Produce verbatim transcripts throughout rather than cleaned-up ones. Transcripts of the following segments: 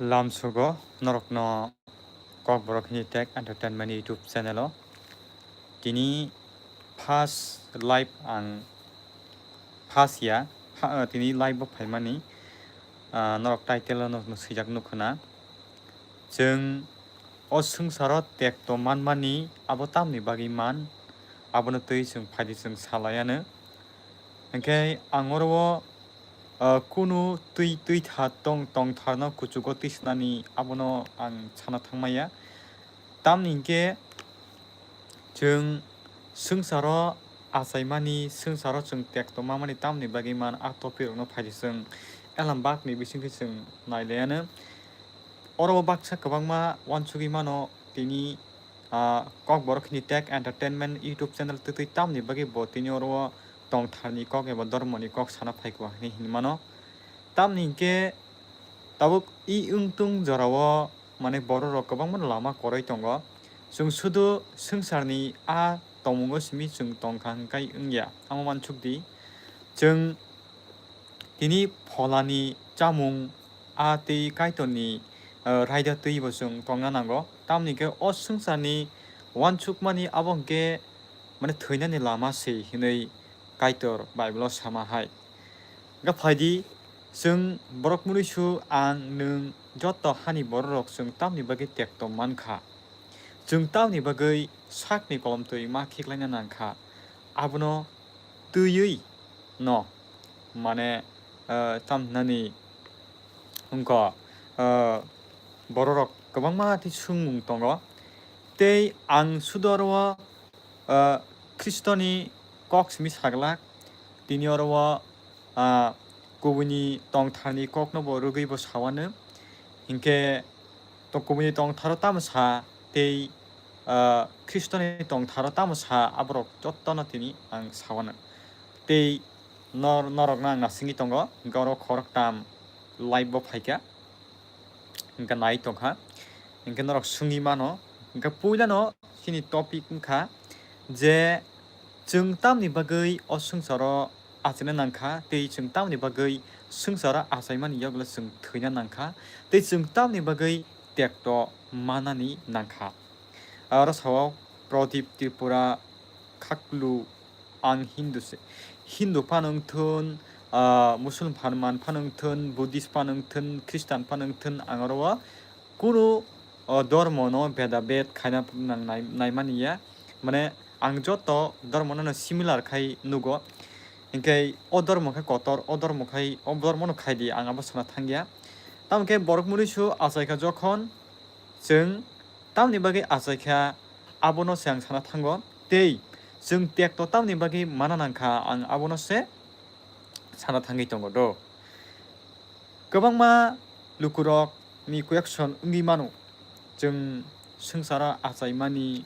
Lamsogo norokno Kokborok hini Tech Entertainment YouTube channel o. Tini first live ang first ya, ha, tini live bo phaimani, ah, norok title o no swijak nukho na. Chwng o swngcharo tekto manmani abo tamni bagwi man, abono twi chwng phaidi chwng salaiano. Hinkhe ang oro o, ah, kunu twi, twitha tong, tongtharno kuchugo twi swnani abono ang sana thangmaya. Tamni hinkhe chwng swngcharo achaimani, swngcharo chwng tekto mamani tamni bagwi man a topic rokno phaidi chwng elam bakni bisingtwi chwng nailaiano. Oro o baksa kwbangma uansugwi mano tini, ah, Kokborok hini Tech Entertainment YouTube channel twtwi tamni bagwi bo tini oro o tongtharni kok eba dormoni kok sana phaikha hinwi hinwi mano. Tamni hinkhe tabuk i wngtung jorao mane bororok kwbangma lama kwrwi tongo. Chwng sudu swngcharni a tongmungo simi chwng tongkha hinkhai wngya, amo uansukdi. Chwng tini pholani chamung a tei Kaitorni, eh, raida twibo chwng tongna nango. Tamni khe o swngcharni uansukmani abo hinkhe mane thwinani lama se hinwi Kaitor Bible o sama hai. Ga phaidi, chwng borok mwnwisu ang nwng joto hani bororok chwng tamni bagwi tekto mankha. Chwng tamni bagwi sakni kolomtwi ma khiklaina nangkha. Abono twiwi no, mane, eh, tam hinani wngkha, eh, bororok kwbangma tei swngmung tongo. Tei ang sudo oro o, ah, Khristoni kok simi saglak, tini oro o, ah, kubuini tongtharni kokno bo rwgwi bo sawano. Hinkhe to kubuini tongtharo tamo sa tei, ah, Khristoni tongtharo tamo sa aborok jottono tini ang sawano. Tei nor-, norokno ang nasingwi tongo, hinkhe oro khoroktam live bo phaikha. Hinkhe nai tongkha. Hinkhe norok swngwi mano. Hinkhe puilano chini topic wngkha je chwng tamni bagwi o swngcharo achaina nangkha tei chwng tamni bagwi swngcharo achaimani yagulo chwng thwina nangkha tei chwng tamni bagwi tekto manani nangkha. Aro sao Pradip Tripura khaklu ang Hindu se. Hindu phano wngthun, ah, Musulman phano wngthun, Buddhist phano wngthun, Christian phano wngthun, ang oro o kunu, o, dormo no beda bed khaina nang nai-, naimani ya. Mane ang joto dormo no similar khai nugo. Hinkhe o dormo khe kotor, o dormo khai, o dormo no khai di, ang abo sana thangya. Tamo khe borok mwnwisu achaikha jokhon chwng tamni bagwi achaikha, abono se ang sana thango. Tei chwng tekto tamni bagwi mana nangkha, ang abono se sana thangwi tongo do. Kwbangma lukurokni question wngwi mano, chwng swngcharo achaimani,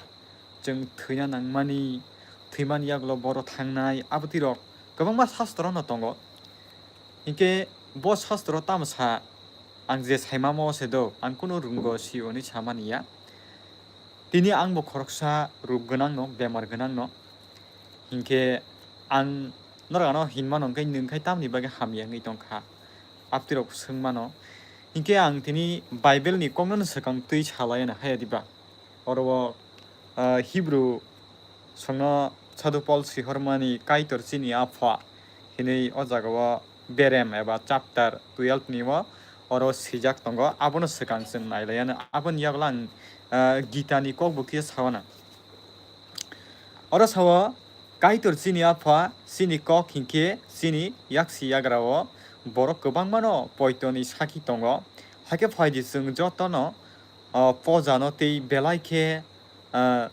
chwng thwina nangmani, thwimani yagulo boro thangnai, abotwirok kwbangma sastro no tongo. Hinkhe bo sastro tamo sa, ang je saimamo se do, ang kunu rungo si hwnwi samani ya. Tini ang bo khoroksa ruk gwnangno, bemar gwnangno. Hinkhe ang norok ano hinmano, hinkhe nwng khai tamni bagwi hamya wngwi tongkha? Abtwirok swngmano. Hinkhe ang tini Bible ni kokno swkang twi salai ano haya diba? Oro o, ah, Hebrew songno Sadhu Paul sihormani Kaitor chini Apha hinwi o jaga o berem eba chapter twelve ni o oro swijak tongo, abono swkang chwng nailaiano. Aboni yagulo ang, ah, Gita ni kok bo kisa sawana. Oro sao, Kaitor chini Apha, chini kok hinkhe chini yaksi yagra o borok kwbangmano poitoni sakhi tongo. Hakhe phaidi chwng jotono, ah, pojano tei belai khe, ah,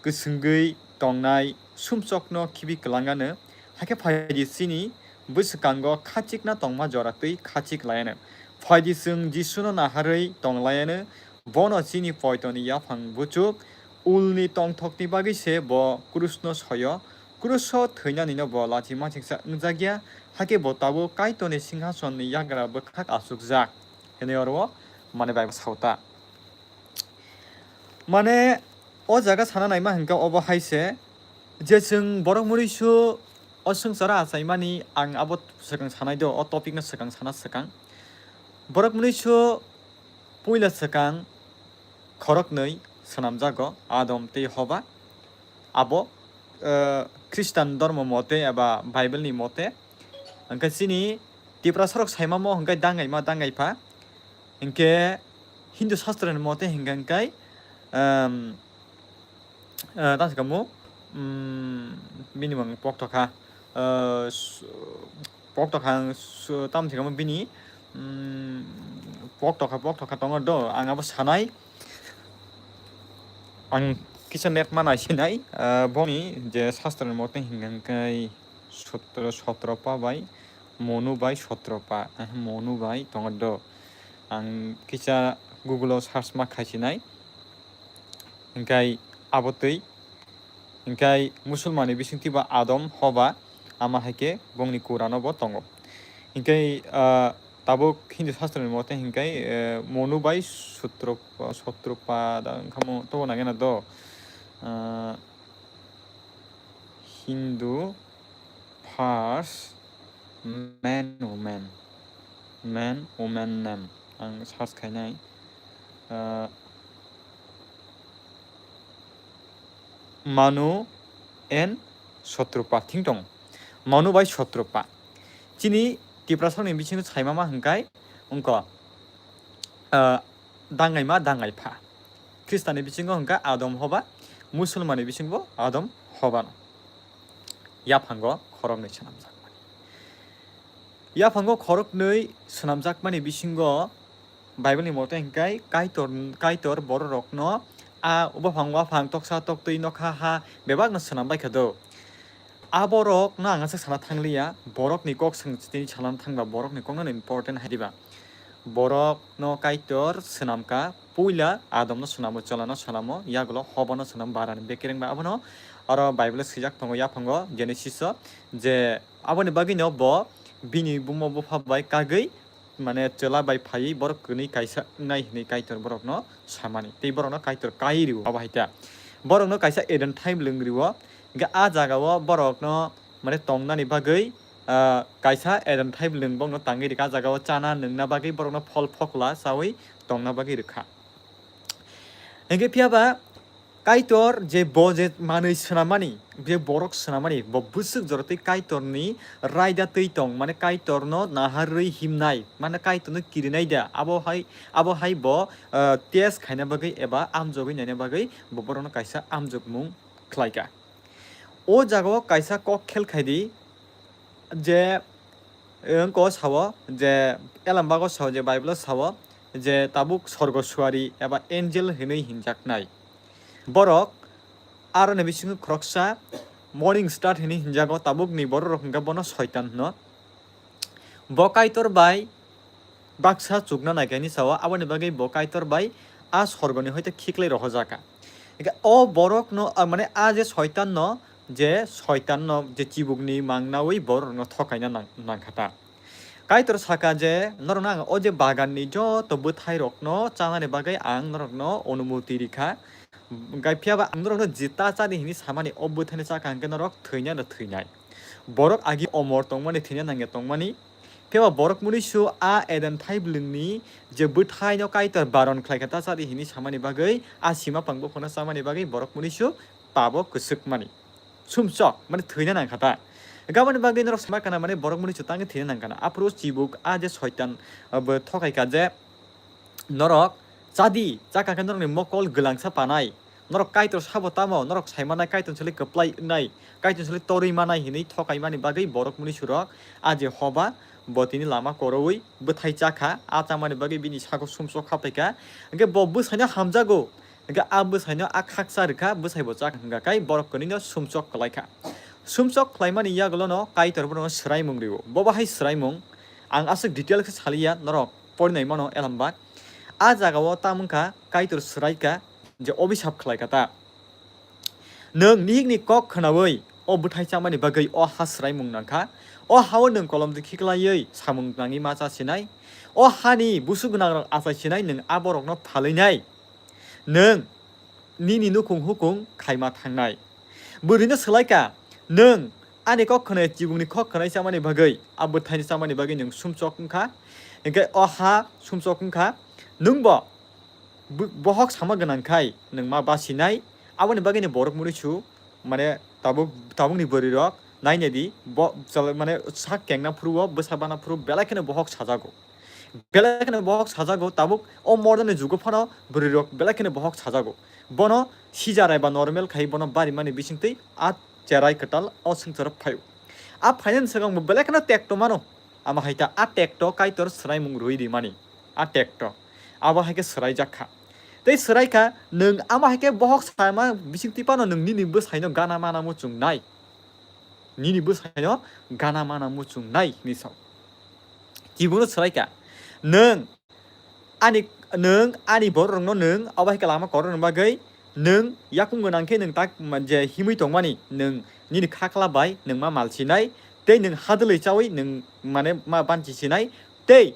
kwswngwi tongnai sumsokno khibi kwlangano, hakhe phaidi chini bwswkango khachikna tongma jora twi khachik laiano. Phaidi chwng Jisuno naharwi tonglaiano, bono chini poitoni yaphang buchuk, ulni tongthokni bagwi se bo krusno soyo, kruso thwinanino bo lachi machiksa wngjakya, hakhe bo tabuk Kaitorni singhasonni yagra bwkhak achukjak, hwnwi oro mane bai sauta. Mane, o jaga sana naima hwnkhe obo hai se, je chwng borok mwnwisu o swngcharo achaimani, ang abo swkang sanai do, o topic no swkang sana swkang. Borok mwnwisu puila swkang khoroknwi swnamjago, Adam tei Hoba. Abo, eh, Khristan dormo mote eba Bible ni mote. Hwnkhe chini Tiprasarok saimamo hwnkhe dangaima dangaipha. Hwnkhe Hindu Shastra ni mote hwnkhe, hwnkhe, ehm, eh, tamo se kamo, mm, bini mung pok tokha, eh, s-, pok tokha ang s-, tamo se kamo bini, mm, pok tokha, pok tokha tongo do, ang abo sanai. Ang kisa net ma naisinai, eh, boni je Shastra ni mote hwnkhe, hwnkhe sotro, sotro pa bai, monu bai sotro pa, eh, monu bai tongo do. Ang kisa Google o search ma khaisinai. Hwnkhe abo twi, hwnkhe Musulman ni bisingtwi bo Adam, Hoba, ama hai khe bongni Quran o bo tongo. Hwnkhe, ah, tabuk Hindu Shastra ni mote hwnkhe, eh, monu bai sutro, sotro pa da wngkha mo to nangena do. Ah, Hindu first man, woman, man, woman name. Ang search khainai. Ah, Manu and Sotrupa thing tong. Manu bai Sotrupa. Chini Tiprasarokni bisingo saimama hwnkhe wngkha, ah, dangaima dangaipha. Khristanni bisingo hwnkha Adam Hoba, Musulmanni bisingbo Adam Hobano. Yaphango khoroknwi swnamjakmani. Yaphango khoroknwi swnamjakmani bisingo Bible ni mote hwnkhe Kaitor, Kaitor bororokno a buphang waphang toksa toktwi nokha ha bebakno swnam baikha do. A borokno ang aswk sana thangliya, borokni kok swng tini sana thangba borokni kokno important hai diba. Borokno Kaitor swnamkha, puila Adamno swnamo, Cholano swnamo, yagulo Hobano swnam barani bekereng ba abono. Aro Bible swijak tongo yaphango Genesis o je aboni bagwino bo bini buma bupha bai kagwi mane chwla bai phaiwi borok kwnwi kaisa wngnai hwnwi Kaitor borokno samani. Tei borokno Kaitor kaiwi rwo abo hai ta. Borokno kaisa Eden thai bwlwng rwo. Hwnkhe a jagao borokno mane tongnani bagwi, ah, kaisa Eden thai bwlwng bokno tangwi rikha. A jagao chana nwngna bagwi borokno phol phokla chawi tongna bagwi rwkha. Hwnkhe phiya ba Kaitor je bo je manwi swnamani, je borok swnamani, bo bwswk jora twi Kaitorni raida twi tong, mane Kaitorno naharwi himnai, mane Kaitorno kirinai da, abo hai, abo hai bo, ah, test khaina bagwi eba amjogwi naina bagwi bo borokno kaisa amjokmung khlaikha. O jagao kaisa kok khel khai di, je, eh, wngko sao, je Elambago sao, je Bible o sao, je tabuk sorgo suari eba angel hinwi hinjaknai. Borok aroni bisingo khoroksa morning star hinwi hinjago, tabukni bororok hwnkha bono Soitan hwno. Bo Kaitor bai baksa chukna naikha hwnwi sao, aboni bagwi bo Kaitor bai a sorgoni hoite khiklai rohorjakha. Hwnkhe o borokno, ah, mane a je Soitanno, je Soitanno je chibukni mangnawi borokno thokaina nang-, nangkha ta. Kaitor saka je, "Norokno ang o je baganni joto bwthairokno chanani bagwi ang norokno onumoti rikha." Hwnkhe phiya ba ang norokno jeta chadi hwnwi samani o bwthaino chakha hwnkhe norok thwinai no thwinai. Borok agi omor tongmani thwina nangya tongmani. Phiya ba borok munisu a Eden thai bwlwngni je bwthaino Kaitor baron khlaikha ta chadi hwnwi samani bagwi, a sima pang buphangno chamani bagwi borok munisu pabo kwchwkmani. Sumsok, mane thwina nangkha ta. Gaboni bagwi norok sama kana mane borok munisu tangwi thwina nangkha na. Aphuru chibuk a je Soitan, ah, bo thokaikha je norok chadi, chakha khe norokni mokol gwlangsa panai. Norok Kaitor sabo tamo, norok sai manai Kaitor sale kwplai wngnai, Kaitor sale torwi manai hinwi thokai mani bagwi borok munisurok a je Hoba bo tini lama korowi bwthai chakha, a chamani bagwi bini sago sumsok khapaikha. Hwnkhe bo bwsaino hamjago, hwnkhe a bwsaino a khakcha rwkha, bwsai bo chakha hwnkha kai borok kwnwino sumsok kwlaikha. Sumsok khlaimani yagulono Kaitor bono swraimung rwo. Bo bahai swraimung, ang aswk detail khe saliya, norok porinai mano elamba. A jagao tamo wngkha Kaitor swraikha je obisap khlaikha ta. Nwng nihikni kok khnaui o bwthai chamani bagwi o ha swraimung nangkha. O hao nwng kolom dikhi klaiwi samung nangwi ma chasinai. O hani busu gwnangrok achaisinai nwng a borokno phalwinai. Nwng nini nukhung hukung khaima thangnai. Bwrwino swlaikha, nwng ani kok khwnai chibukni kok khwnai chamani bagwi, a bwthaini chamani bagwi nwng sumsok wngkha. Hwnkhe o ha sumsok wngkha, nwng bo bo-, bohok sama gwnang khai nwng ma basinai, aboni bagwi ni borok muri su, mane tabuk, tabukni bwrwi rok nainai di, bo, chwla-, mane sak kengna phuru o bwsa bana phuru belai kheno bohok sajago. Belai kheno bohok sajago, tabuk o modern ni jugo phano bwrwi rok belai kheno bohok sajago. Bono sijarai ba normal khai bono barimani bisingtwi a cherai kwtal o swngcharo phaio. A phainani swkang bo belai kheno tekto mano. Ama hai ta a tekto Kaitor swraimung rwi rimani. A tekto. Abo hai khe swraijak kha. Tei swrai kha, nwng ama hai khe bohok sama bisingtwi phano nwng nini bwsaino gana mana muchung nai. Nini bwsaino gana mana muchung nai hinwi sao. Tibukno swrai kha. Nwng ani, nwng ani bororokno nwng abo hai khe lama korokni bagwi nwng yakung gwnang khe nwng tak ma-, je himwi tongmani nwng nini kha kla bai nwng ma mal sinai, tei nwng hadwlwi chaui nwng mane ma banchi sinai, tei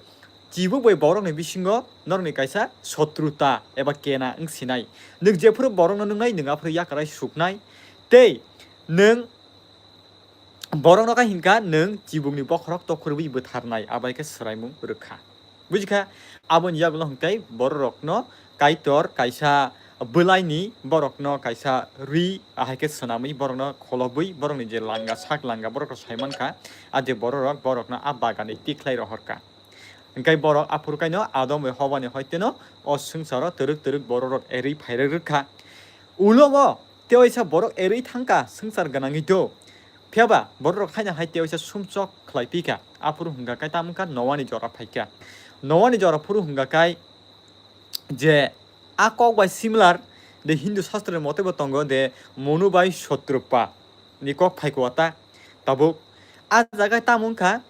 chibuk bai borokni bisingo norokni kaisa sotruta eba kena wng sinai. Nwng jephuru borokno nungnai nwng aphuru yakrai suknai, tei nwng borokno kha hinkha nwng chibukni bokhorok tokhorwi bwtharnai, abo hai khe swraimung rwkha. Bujikha, aboni yagulo hwnkhe bororokno Kaitor kaisa bwlaini borokno kaisa rwi ahai khe swnamwi borokno kholobwi borokni je langa sak langa borokno saimankha, a je bororok borokno a bagani tikhlai rohorkha. Hwnkhe borok aphuru kaino Adam bai Hobani hoiteno o swngcharo twrwk twrwk bororok erwi phairwk rwkha. Ulo o tewaisa borok erwi thangkha swngchar gwnangwi do. Phiyaba bororok haino hai tewaisa sumsok khlai phikha. Aphuru hwnkha khe tamo wngkha Noani jora phaikha. Noani jora phuru hwnkha khe je a kok bai similar de Hindu Shastra ni mote bo tongo de Monu bai Sotrupa ni kok phaikha ta tabuk. A jaga tamo wngkha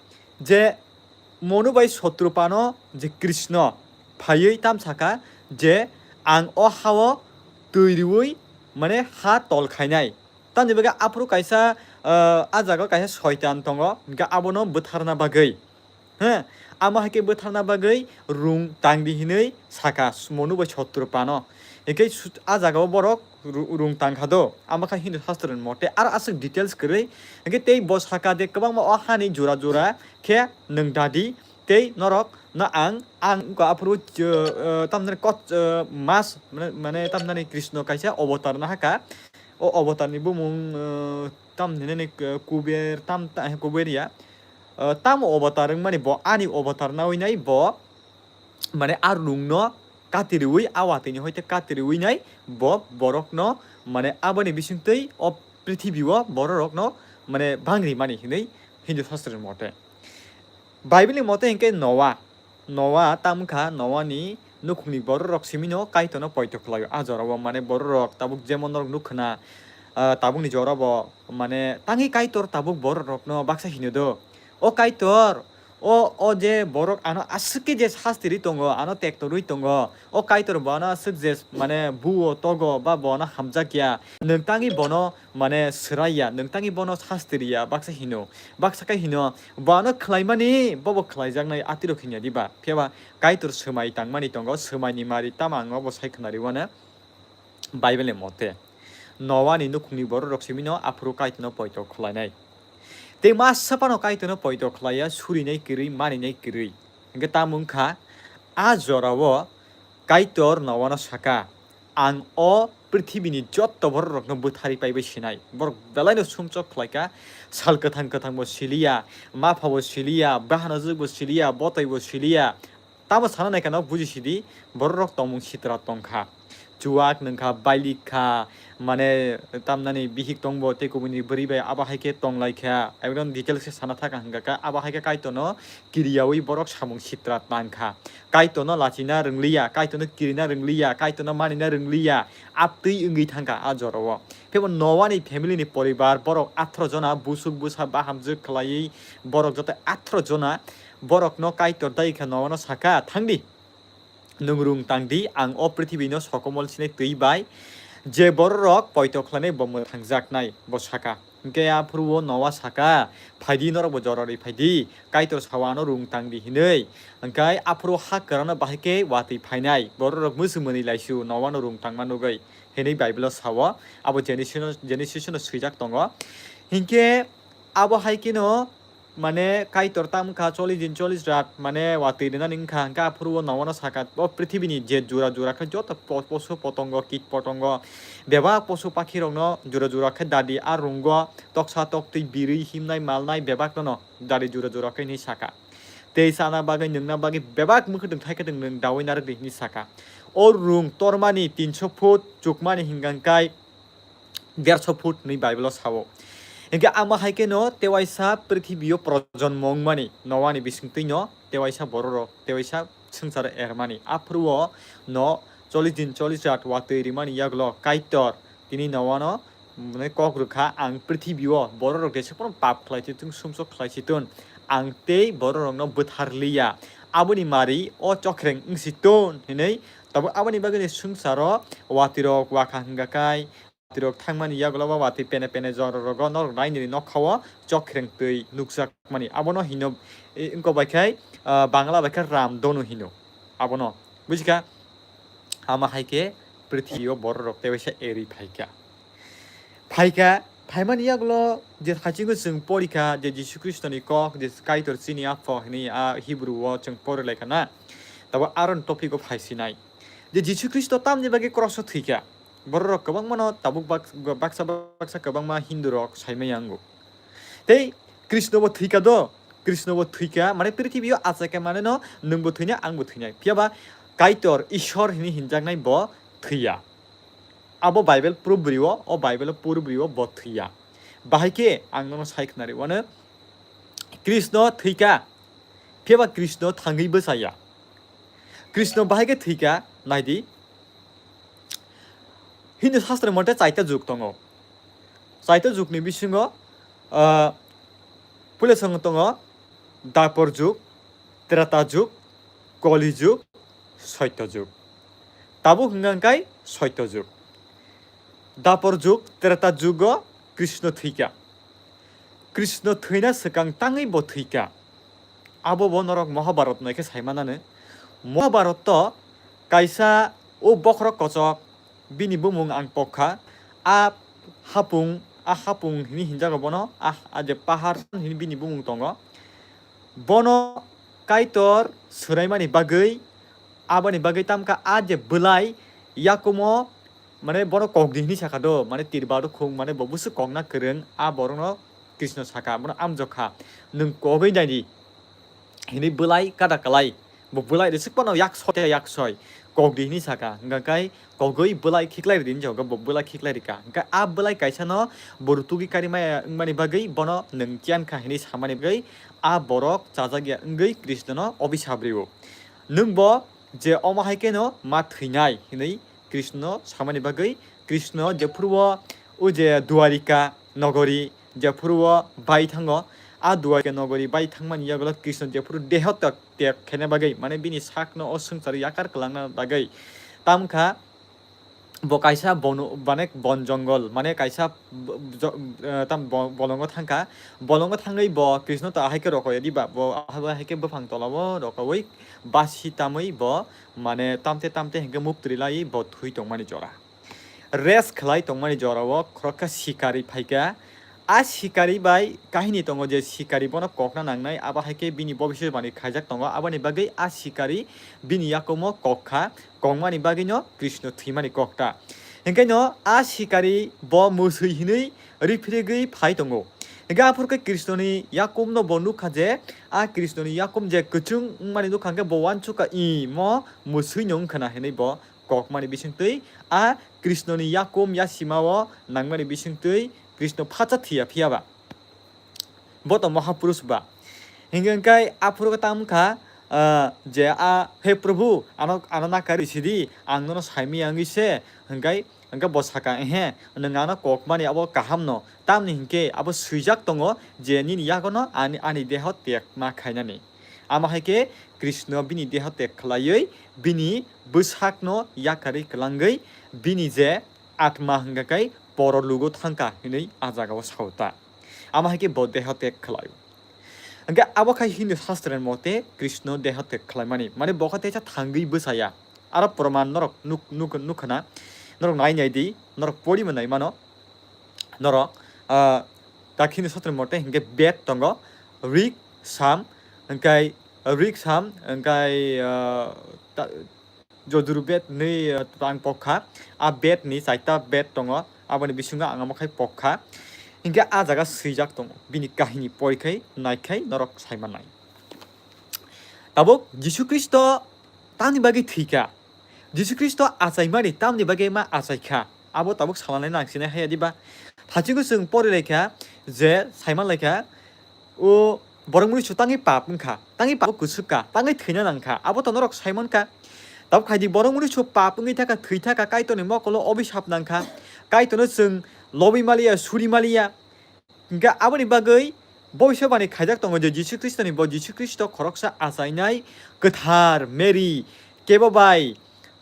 je Monu bai Sotrupa no je Krishna phaiwi tam saka je ang o hao twi riwi mane ha tol khainai. Tamni bagwi aphuru kaisa, ah, a jaga kaisa soitan tongo, hwnkhe abono bwtharna bagwi. He, amo hai khe bwtharna bagwi rung tangdi hinwi saka Monu bai Sotrupa no. Hwnkhe su-, a jaga o borok ru-, rung tangkha do, amo kha Hindu Shastra ni mote, aro aswk details kwrwi. Hwnkhe tei bo saka de kwbangma o hani jora jora khe nwng dadi tei norok no ang, ang wngkha aphuru, eh, tamni kot, eh, mas, mane, mane tamni Krishna kaisa avatar nahaka. O avatar ni bumung, eh, tamni nini, eh, Kuber, tam, ta-, Kuber ya. Eh, tamo avatar wngmani bo ani avatar nawi nai bo, mane a rungno katiriwi, a watwi ni hoite katiriwi nai bo borokno, mane aboni bisingtwi o prithibi o bororokno, mane bangri mani hinwi Hindu Shastra ni mote. Bible ni mote hinkhe Noah, Noah tamo wngkha Noah ni nukhungni bororok simino Kaitorno poito khlaio. A jorao mane bororok tabuk jemon norok nukha na, ah, tabukni jorabo mane tangwi Kaitor tabuk bororokno baksa hino do. O Kaitor, o, o je borok ano aswk khe je sasti rwi tongo, ano tekto rwi tongo, o Kaitor bo ano aswk je mane buo togo ba bo ano hamjakya. Nwng tangwi bono mane swraiya, nwng tangwi bono sasti riya, baksa hino. Baksa khe hino, bo ano khlaimani, bobo khlaijaknai atirok hinya diba? Phiyaba Kaitor swmai tangmani tongo, swmaini mari tamo ang obo sai khwnariwana Bible ni mote. Noah ni nukhungni bororok simino aphuru Kaitorno poito khlainai. Tei masa phano Kaitorno poito khlaiya, surinai kwrwi, maninai kwrwi. Hwnkhe tamo wngkha, a jorao Kaitor Noano saka, "Ang o prithibini jotto bororokno bwthari paibai sinai." Borok belaino sumsok khlaika, sal kwthang kwthangbo siliya, maphabo siliya, bahanajwkbo siliya, botoibo siliya. Tamo sana naikha nok buji sidi, bororok tongmung sitra tongkha. Chuwak nungkha, bailik kha, mane tamnani bihik tongbo tei kubuni bwrwi bai abo hai khe tonglaikha. Ekdom details khe sana thaka hwnkha kha, abo hai khe Kaitorno kiriyaui borok samung sitra tangkha. Kaitorno lachina rwngliya, Kaitorno kirina rwngliya, Kaitorno manina rwngliya, aptwi wngwi thangkha a jorao. Phebo Noani family ni poribar borok atharo jona, busuk busa bahamjwk khlaiwi borok joto atharo jona borokno Kaitor dai kha Noano saka, "Thangdi, nwng rung tangdi, ang o prithibino sokomol sinai twi bai je bororok poito khlainai bo mwthangjaknai," bo saka. Hwnkhe aphuru o Noa saka, "Phaidi, norokbo jororwi phaidi, Kaitor sao ano rung tangdi hinwi." Hwnkhe aphuru ha kwrano bahai khe watwi phainai, bororok mwswk mwnwi laisu Noano rung tangma nugwi, hinwi Bible-o sao. Abo Genesis-o, Genesis-o swijak tongo. Hinkhe abo hai kheno mane Kaitor tam wngkha chollish din chollish rat, mane watwi rwnani wngkha, hwnkhe aphuru o Noano sakha, o prithibini je jura jura khe joto po-, posu potongo, kit potongo, bebak posu pakhirokno jura jura khe dadi, a rungo toksa toktwi birwi himnai malnai bebakno no dadi jura jura khe hinwi sakha. Tei chana bagwi, nwngna bagwi bebak mwkhwtwng thai khwtwng nwng dawi narwk di hinwi sakha. O rung tormani tinso foot, chukmani hingkha hwnkhe derso foot hinwi Bible o sao. Hingkhe ama hai kheno tewaisa prithibio projonmo wngmani, Noani bisingtwino tewaisa bororok, tewaisa swngcharo ermani. Aphuru o no chollish din chollish rat watwi rimani yagulo Kaitor tini Noano, mane, kok rwkha, "Ang prithibio bororok jesuk phano pap khlai si thung, sumsok khlai si thun, ang tei bororokno bwthar liya. Aboni mari o chokreng wng si thun," hinwi. Tabuk aboni bagwino swngcharo watwirok wakha hwnkha khe, watwirok thangmani yagulo ba watwi pene pene jororogo norok rainini nokhao chokreng twi nukjakmani. Abono hino, e, wngkok bai khe, ah, Bangla bai khe Ram Dhanu hino. Abono, bujikha? Ama hai khe prithibio bororok tewaisa eri phaikha. Phaikha, phaimani yagulo je hachingwi chwng porikha je Jisu Khristoni kok, je Kaitor chini Apha hinwi a Hebrew o chwng pori laikha na. Tabo aron topic o phaisinai. Je Jisu Khristo tamni bagwi cross o thwikha. Bororok kwbangmano tabuk bak-, baksa baksa kwbangma Hindu rok saimaya wngo. Tei Krishna bo thwikha do, Krishna bo thwikha, mane prithibi o achaikha mane no nwng bo thwinai, ang bo thwinai. Phiya ba Kaitor Ishwar hinwi hinjaknai bo thwiya. Abo Bible proof bwrwi o, o Bible proof bwrwi o bo thwiya. Bahai khe ang nono sai khna rwi, wano Krishna thwikha, phiya ba Krishna thangwi bwchaya. Krishna bahai khe thwikha, naidi. Hindu Shastra mote chaita jug tongo. Chaita jugni bisingo, ah, puila song tongo Dapor jug, Treta jug, Koli jug, Soito jug. Tabuk hwnka hwnkhe Soito jug. Dapor jug, Treta jugo Krishna thwikha. Krishna thwina swkang tangwi bo thwikha. Abo bo norok Mahabharat no khe sai manani. Mahabharat to kaisa o bokhorok kochok, bini bumung ang pokha. A hapung, a hapung hini hinjago bono, a, a je pahar hini bini bumung tongo. Bono Kaitor swraimani bagwi, aboni bagwi tamkha a je bwlai yakumo, mane bono kok di hini sakha do, mane tirba do khung, mane bo busu kokna kwrwng, a borokno Krishna sakha, bono amjokha, "Nwng kogwi naidi," hini bwlai kada kwlai, bo bwlai rwswk phano yak soi yak soi kok di hini sakha, hwnkha khe kogwi bwlai khiklai rwdi hinwi bo bwlai khiklai rwkha, hwnkha a bwlai kaisa no bo rutugwi kari maya wngmani bagwi bono nwng chiyan kha hini samani bagwi a borok chajakya wngwi Krishna no obisap rwo. Nwng bo je omo hai kheno ma thwinai hinwi Krishna samani bagwi Krishna jephuru o, o je Dwarika nogori jephuru o bai thango, a Dwarika nogori bai thangmani yagulo Krishna jephuru deho tek, tek khaina bagwi, mane bini sakno o swngcharo yakar kwlangna bagwi tamkha bo kaisa bonu-, mane bon jongol, mane kaisa bo-, jo-, eh, tam bo-, bolongo thangkha. Bolongo thangwi bo Krishna to ahai khe rokoya diba, bo ahai khe buphang tolao rokowi basi tamwi bo, mane tamte tamte hinkhe muktri lai bo thwi tongmani jora. Rest khlai tongmani jorao khoroksa sikari phaikha. A sikari bai kahini tongo je sikari bono kokna nangnai, abo hai khe bini bobiswani khaijak tongo, aboni bagwi a sikari bini yakumo kok kha, kokmani bagwino Krishna thwimani kok ta. Hinkhe no a sikari bo mwswi hinwi riphirigwi phai tongo. Hinkhe aphuru khe Krishnoni yakumno bo nukha je, a Krishnoni yakum je kwchwng wngmani nukha hinkhe bo uansukha, "Ih, mo mwswino wngkhwna," hinwi bo kokmani bisingtwi a Krishnoni yakum yasimao nangmani bisingtwi Krishna phacha thiya phiya ba. Bo to Mahapurush ba. Hinkhe hwnkhe aphuru khe tamo wngkha, ah, je a, "He Prabhu, ano, ano nakarwi sidi, ang nono saimaya wngwi se," hwnkhe, hwnkhe bo sakha, "Ehe, nwng ano kokmani abo kahamno, tamni hinkhe abo swijak tongo je nini yagono ani, ani deho tekma khainani." Amo hai khe Krishna bini deho tek khlaiwi bini bwsakno yakarwi kwlangwi bini je atma hwnkha khe porolugo thangkha hinwi a jagao sao ta. Amo hai khe bo deho tek khlaio. Hwnkhe abo khai Hindu Shastra ni mote Krishna deho tek khlaimani, mane bo khe teisa thangwi bwchaya. Aro proman norok nuk-, nuk-, nukha na, norok nai nai di, norok pori bo nai mano. Norok, ah, Dakhini Sotro mote hinkhe bed tongo, Rik, Sam, hingkai Rik, Sam, hingkai, ah, ta-, Jojuru bed hinwi, ah, ang pokha. A bed ni chaita bed tongo, aboni bisingo ang amo khai pokha. Hinkhe a jaga swijak tongo, bini kahini porikhai naikhai norok saimannai. Tabuk Jisu Khristo tamni bagwi thwikha? Jisu Khristo achaimani tamni bagwi ma achaikha? Abo tabuk salanai nangsinai haya diba? Thachingo chwng porilaikha je saimanlaikha, o borok morisu tangwi pap wngkha, tangwi pap kwchwkka, tangwi thwina nangkha, abo to norok saimankha. Tabuk khaidi borok morisu pap wngwi thaka, thwi thaka, Kaitorni mokolo obisap nangkha, Kaitorno chwng lobwi maliya, suri maliya. Hingkhe aboni bagwi boisebani khaijak tongo je Jisu Khristoni, bo Jisu Khristo khoroksa achainai kwthar Mary kebo bai,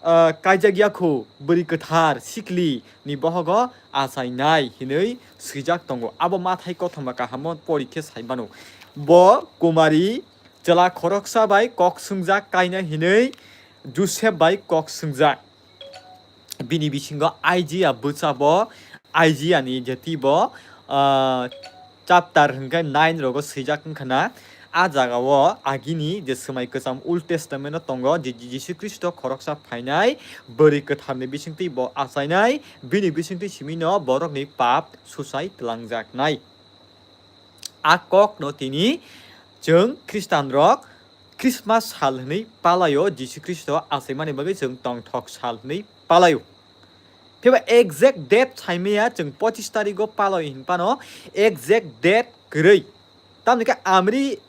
ah, kaijak yakhu, bwrwi kwthar sikli ni bohogo achainai hinwi swijak tongo. Abo Mathai kothoma kahamo pori khe sai mano. Bo Kumari chwla khoroksa bai kok swngjak kainai hinwi Joseph bai kok swngjak. Bini bisingo Isaiah bwchabo, Isaiah ni jeti bo, ah, chapter hwnkhe nine rogo swijak wngkha na. A jaga o agini je swmai kwcham Old Testament o tongo, je Jisu Khristo khoroksa phainai, bwrwi kwtharni bisingtwi bo achainai, bini bisingtwi simino borokni pap susai twlangjaknai. A kokno tini chwng Khristanrok Christmas sal hwnwi palaio, Jisu Khristo achaimani bagwi chwng tongthok sal hwnwi palaio. Phiba exact date saimaya chwng pochis tarigo palai hinphano exact date kwrwi. Tamni khe Amri-,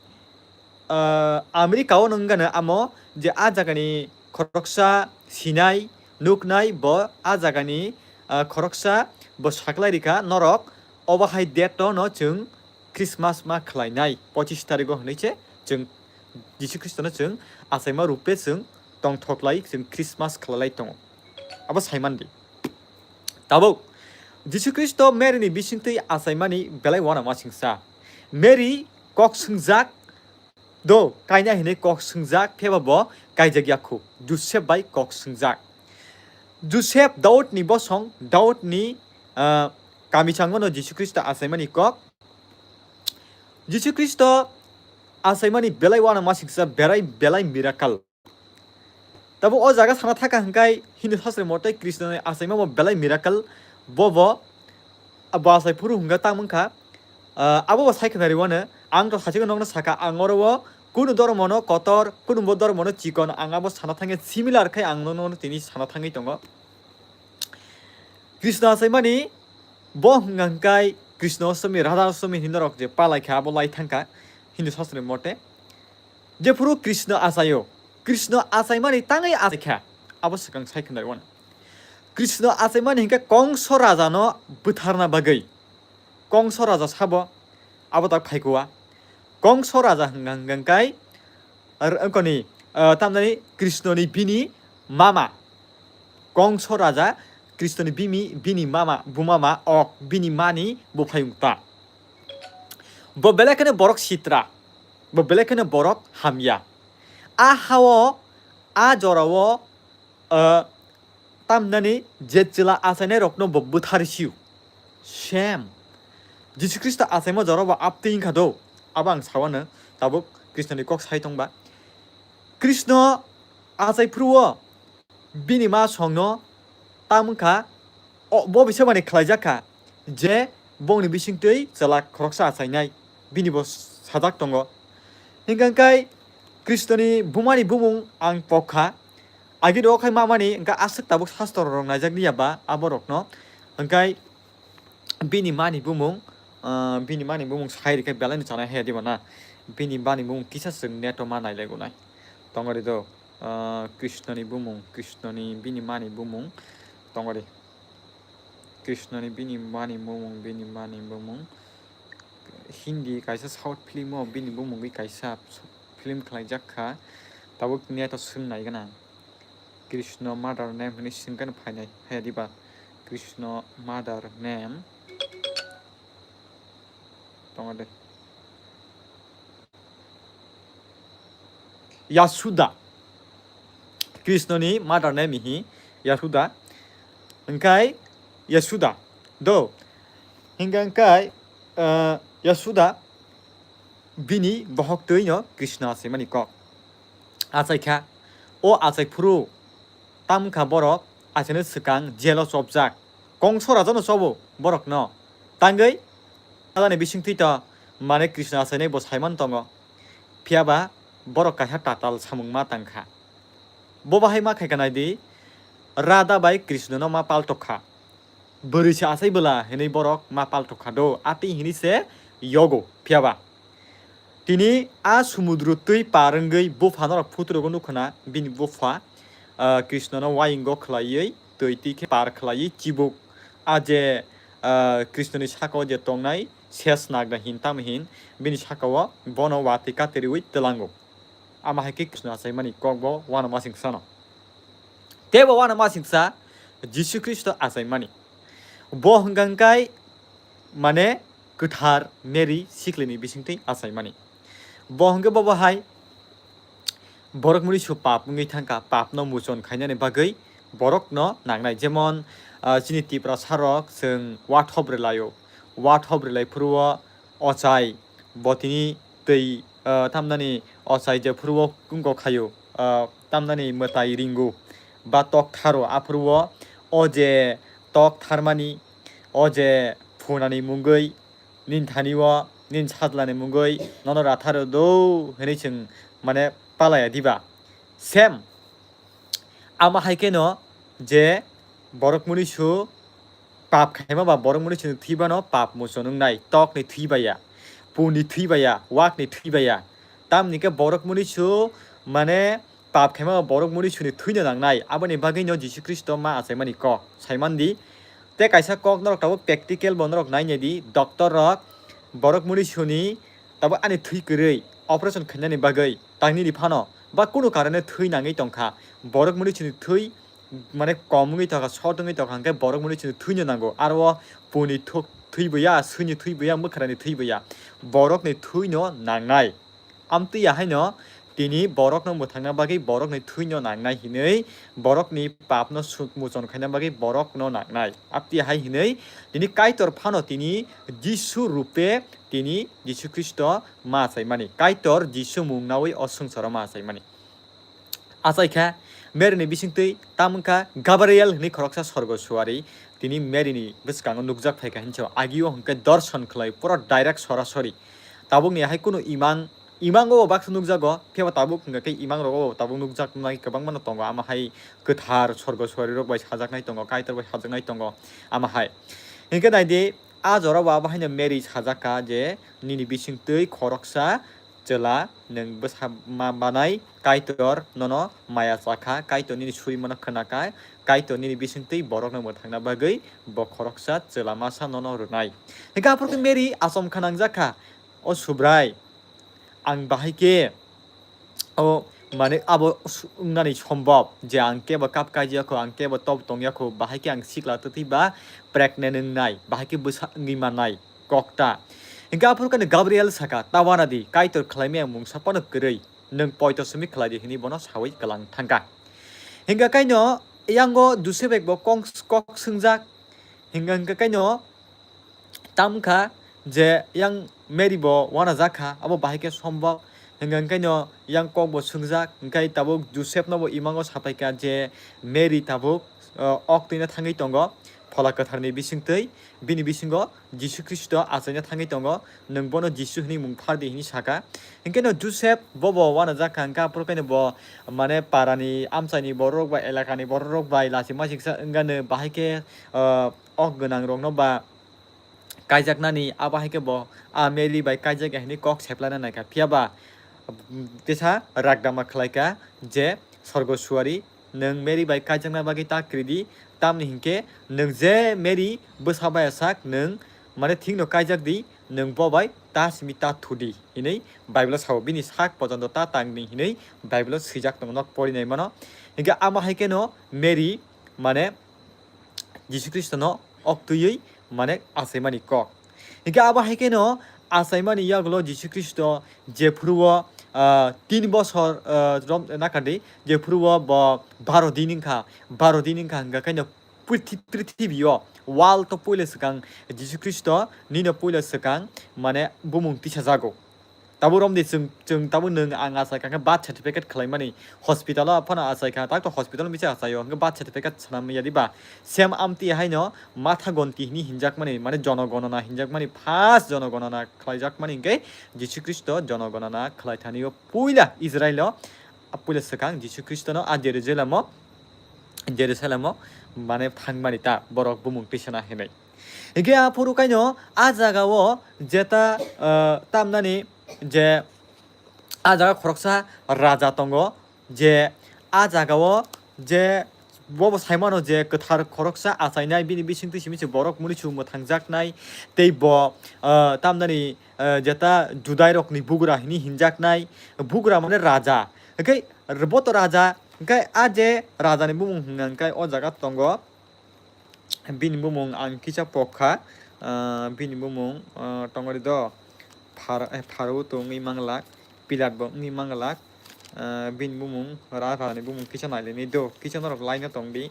ah, America-o nung gana amo je a jagani khoroksa sinai, nuknai bo a jagani, ah, khoroksa bo saklai rikha norok obo hai date-o no chwng Christmas ma khlainai, pochis tarigo hwnwi se chwng Jisu Khristono chwng achaima rupe chwng tongthoklai, chwng Christmas khlailai tongo. Abo saimandi. Tabuk Jisu Khristo Mary ni bisingtwi achaimani belai uanama singsa. Mary kok swngjak do, kaina hinwi kok swngjak, pheba bo kaijak yakhu. Joseph bai kok swngjak. Joseph Daudni bosong, Daudni, ah, kami changono Jisu Khristo achaimani kok. Jisu Khristo achaimani belai uanama singsa, berai belai miracle. Tabuk o jaga sana thaka hwnkhe Hindu sastra mote Krishnani achaima bo belai miracle, bo bo, bo achai phuru hwnkhe tamo wngkha, ah, abo bo sai khna rwino, ang to sachiko nokno saka, ang oro o kunu dhormono kotor, kunu bo dhormono chikon, ang abo sana thangya, similar khe ang nono tini sana thangwi tongo. Krishna achaimani bo hwnkha hwnkhe Krishna Ostami, Radha Ostami hinwi norok je palai kha, abo lai thangkha Hindu sastra mote. Jephuru Krishna achaio, Krishna achaimani tangwi achaikha, abo swkang sai khna rwino. Krishna achaimani hwnkhe Kongso rajano bwtharna bagwi. Kongso raja sabo abo tak phaikua. Kongso raja hwnkha hwnkhe ar-, wngkoni, ah, tamnani Krishnoni bini mama. Kongso raja Krishnoni bimi-, bini mama, bumama ok bini mani buphayung ta. Bo belai kheno borok sitra, bo belai kheno borok hamya. A hao, a jorao, ah, tamnani je chwla achainairokno bo bwtharwi sio. Same. Jisu Khristo achaima jorao bo aptwi wngkha do. Abo ang sawano tabuk Krishnoni kok sai tongba. Krishna achai phuru o bini ma songno tamo wngkha, o, bo bisa mani khlaijak kha je bongni bisingtwi chwla khoroksa achainai, bini bo sajak tongo. Hingkha hwnkhe Krishnoni bumani bumung ang pokha, agini o khai mamani hwnkhe aswk tabuk sastor rok naijak liya ba aborokno, hwnkhe bini mani bumung, ah, bini mani bumung sai rikhe belai no chanai haya diba na, bini mani bumung kisa chwng net o ma nai lai gunai. Tongori do, ah, Krishnoni bumung, Krishnoni bini mani bumung tongori. Krishnoni bini mani bumung, bini mani bumung. Hindi kaisa South film o bini bumungwi kaisa film khlaijak kha. Tabuk net o swng nai gana. Krishna mother name hwnwi swngkhe no phainai, haya diba? Krishna mother name. Tongo de. Yasuda. Krishnoni mother name hi Yasuda. Hingkai Yasuda. Do. Hingka hingkai, eh, Yasuda. Bini bohok twi no Krishna achaimani kok. Achaikha, o achai phuru tamkha borok achaino swkang jelo chopjak. Kongso rajano chobo borokno. Tangwi adani bisingtwi to mane Krishna achainai bo saiman tongo. Phiyaba borok kaisa tatal samung ma tangkha. Bo bahai ma khaikha naidi, Radha bai Krishna no ma paltok kha. Bwrwi se achai bwla hinwi borok ma paltok kha do, atwi hinwi se yogo phiyaba. Tini a sumudru twi par wngwi bupha norok photo rogo nukho na, bini bupha, ah, Krishna no wayingo khwlaiwi twi twi khe par khwlaiwi chibuk a je, ah, Krishna ni saka o je tongnai ses nagna hin tamo hin bini saka o bono watwi kateriwi twlango. Ama hai khe Krishna achaimani kok bo uanamasingcha no. Tei bo uanamasingcha Jisu Khristo achaimani. Bo hwnkha hwnkhe mane kwthar Mary siklini bisingtwi achaimani. Bo hwnkhe bo bahai borok muni su pap wngwi thangkha, papno muchon khainani bagwi borokno nangnai. Jemon, ah, chini Tiprasa rok chwng wathop rwlaio. Wathop rwlai phuru o ochai bo tini twi, ah, tamnani ochai jephuru o wngkok khaio, ah, tamnani mwtai ringo ba tok tharo, aphuru o, o je tok tharmani, o je phunani mungwi nini thani o nini sajlani mungwi nono ratharo do hinwi chwng mane palaya diba? Same. Ama hai kheno je borok muni su pap khaima ba borok muni su thwi bano pap muchon wngnai, tok ni thwi baya, pun ni thwi baya, wak ni thwi baya. Tamni khe borok muni su mane pap khaima ba borok muni su ni thwi no nangnai. Aboni bagwi no Jisu Khristo ma achaimani kok saimandi. Tei kaisa kok norok tabuk practical bo norok nainai di, doctor rok borok muni su ni tabuk ani thwi kwrwi operation khainani bagwi tangni di phano ba kunu karone thwi nangwi tongkha. Borok muni su ni thwi mane kom wngwi tongkha, short wngwi tongkha, hwnkhe borok muni chwngno thwino nango. Aro o puni thuk thwiboya, swini thwiboya, mwkhrani thwiboya, borokni thwino nangnai. Amtwi ya haino tini borokno mwthangna bagwi borokni thwino nangnai hinwi, borokni papno suk muchon khaina bagwi borokno nangnai. Amtwi ya hai hinwi tini Kaitor phano tini Jisu rupe tini Jisu Khristo ma achaimani. Kaitor Jisu mung naui o swngcharo ma achaimani. Achaikha Mary ni bisingtwi tamo wngkha Gabriel hwnwi khoroksa sorgo suari tini Mary ni bwskango nukjak phaikha hinwi sao. Agio hwnkhe dorson khlai pura direct sorasori. Tabukni hai kunu imang, imango bo baksa nukjago, phiya ba tabuk hwnkha khe imang rogo bo tabuk nukjak nai kwbangma no tongo. Ama hai kwthar sorgo suari rok bai sajaknai tongo, Kaitor bai sajaknai tongo ama hai. Hinkhe naidi, a jora bo abo haino Mary sajakha je nini bisingtwi khoroksa chwla nwng bwsa ma manai, Kaitor nono maya chakha, Kaitor nini surimano khwnakha, Kaitor nini bisingtwi borokno mwthangna bagwi bo khoroksa chwla masa nono rwnai. Hinkhe aphuru khe Mary achomkha nangjakha, "O Subrai, ang bahai khe o mane abo su-, wngnani sombop je ang kebo kap kaijak kho, ang kebo top tongya kho, bahai khe ang sikla twtwi ba pregnant wngnai, bahai khe bwsa wngwi mannai." Kokta. Hinkhe aphuru khe Gabriel saka, "Tawana di, Kaitor khlaimaya mungsa phano kwrwi, nwng poito simi khlai di," hinwi bono saui kwlang thangkha. Hinkhe kaino yango Joseph bai bo kong-, kok swngjak. Hinkhe, hinkhe kaino tamkha je yang Mary bo uanajakha, abo bahai khe sombop. Hinkhe, hinkhe kaino yang kok bo swngjak, hinkhe tabuk Joseph no bo imango sapaikha je Mary tabuk, o, ok twina thangwi tongo, Phola Kwtharni bisingtwi, bini bisingo Jisu Khristo achaina thangwi tongo, nwng bono Jisu hwnwi mung phar di hwnwi saka. Hinkhe no Joseph bo bo uanajakha, hinkhe aphuru khe no bo mane parani amchaini borok bai, elakani borok bai lachi machiksa wngano bahai khe, o, ok gwnang rokno ba kaijaknani, abo hai khe bo a Mary bai kaijak ya hwnwi kok seplaina naikha. Phiya ba, um, tesa ragdama khlaikha je sorgo suari, "Nwng Mary bai kaijakna bagwi ta kwrwi di, tamni hinkhe nwng je Mary bwsa bai sak nwng mane thikno kaijak di, nwng bo bai ta simi ta thu di," hinwi Bible-o sao. Bini sak pojonto ta tang di hinwi Bible-o swijak tongo, nok porinai mano. Hinkhe amo hai kheno Mary mane Jisu Khristono oktwiwi mane achaimani kok. Hinkhe abo hai kheno achaimani yagulo Jisu Khristo jephuru o, ah, tin bosor, ah, rom-, nakardi, jephuru o bo baro din wngkha, baro din wngkha hwnkha khe no purthi-, prithibi o world o puila swkang Jisu Khristo nino puila swkang mane bumung tisajago. Tabuk romdi chwng, chwng tabuk nwng ang achai kha khe birth certificate khwlaimani, hospital o phano achai kha, tak to hospital o misa achai o, hwnkhe birth certificate swnam ya diba? Same amtwi haino matha gonti hwnwi hinjakmani, mane jonogonona hinjakmani, first jonogonona khwlaijakmani hwnkhe Jisu Khristo jonogonona khwlaithani o puila Israil o, a puila swkang Jisu Khristono a Jerusalem o, Jerusalem o mane thangmani ta borok bumung tisana hinwi. Hingke aphuru kaino a jaga o jeta, ah, tamnani je a jaga khoroksa raja tongo, je a jaga o je bobo saimano je kwthar khoroksa achainai bini bisingtwi simi se borok murisu mwthangjaknai tei bo, ah, tamnani, ah, jeta Judai rokni bugra hini hinjaknai bugra mane raja. Hingke boto raja hingke a je rajani bumung hingka hingke o jaga tongo. Bini bumung ang kisa pok kha, ah, bini bumung, ah, tongori do, Phar-, eh, Pharaoh to wngwi manglak, Pilat bo wngwi manglak, ah, bini bumung, Ra-, Rani bumung kisa nailaini do, kisa norok line o tongdi,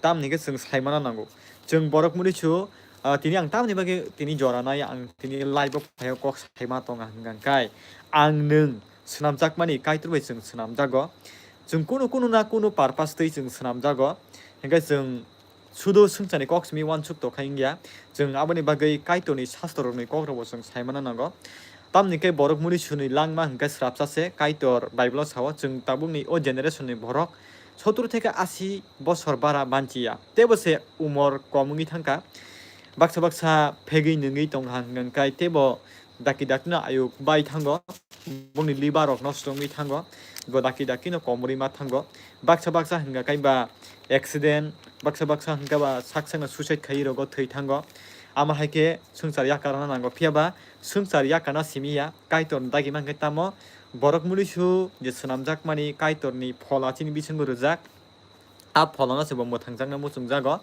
tamni khe chwng saimana nango. Chwng borok murisu, ah, tini ang tamni bagwi tini jora nai, ang tini live o phaio kok saima tonga hwnka hwnkhe, ang nwng swnamjakmani Kaitor bai chwng swnamjago. Chwng kunu kunu na kunu purpose twi chwng swnamjago, hwnkhe chwng sudo swngcharni kok simi uansuk tokha wngya. Chwng aboni bagwi Kaitorni sastrorokni kokrokbo chwng saimana nango. Tamni khe borok murisuni langma hwnkhe srapsa se, Kaitor Bible-o sao, chwng tabukni o generation-ni borok sottur theke asi bosor bara manchiya. Teibo se umor kom wngwi thangkha. Baksa baksa phegwi nungwi tongkha hwnkhe teibo daki dakino ayuk bai thango, bongni liver rok nosto wngwi thango, bo daki dakino komorwi ma thango, baksa baksa hwnkha khe ba accident, baksa baksa hwnkha ba sak sakno suicide khaiwi rogo thwi thango. Amo hai khe swngchar yakarna nango, phiya ba swngchar yakarna simi ya, Kaitor dagi mankhe tamo borok munuisu je swnamjakmani Kaitorni phola chini bisingo rwjak. A pholano se bo mwthangjakno muchungjago.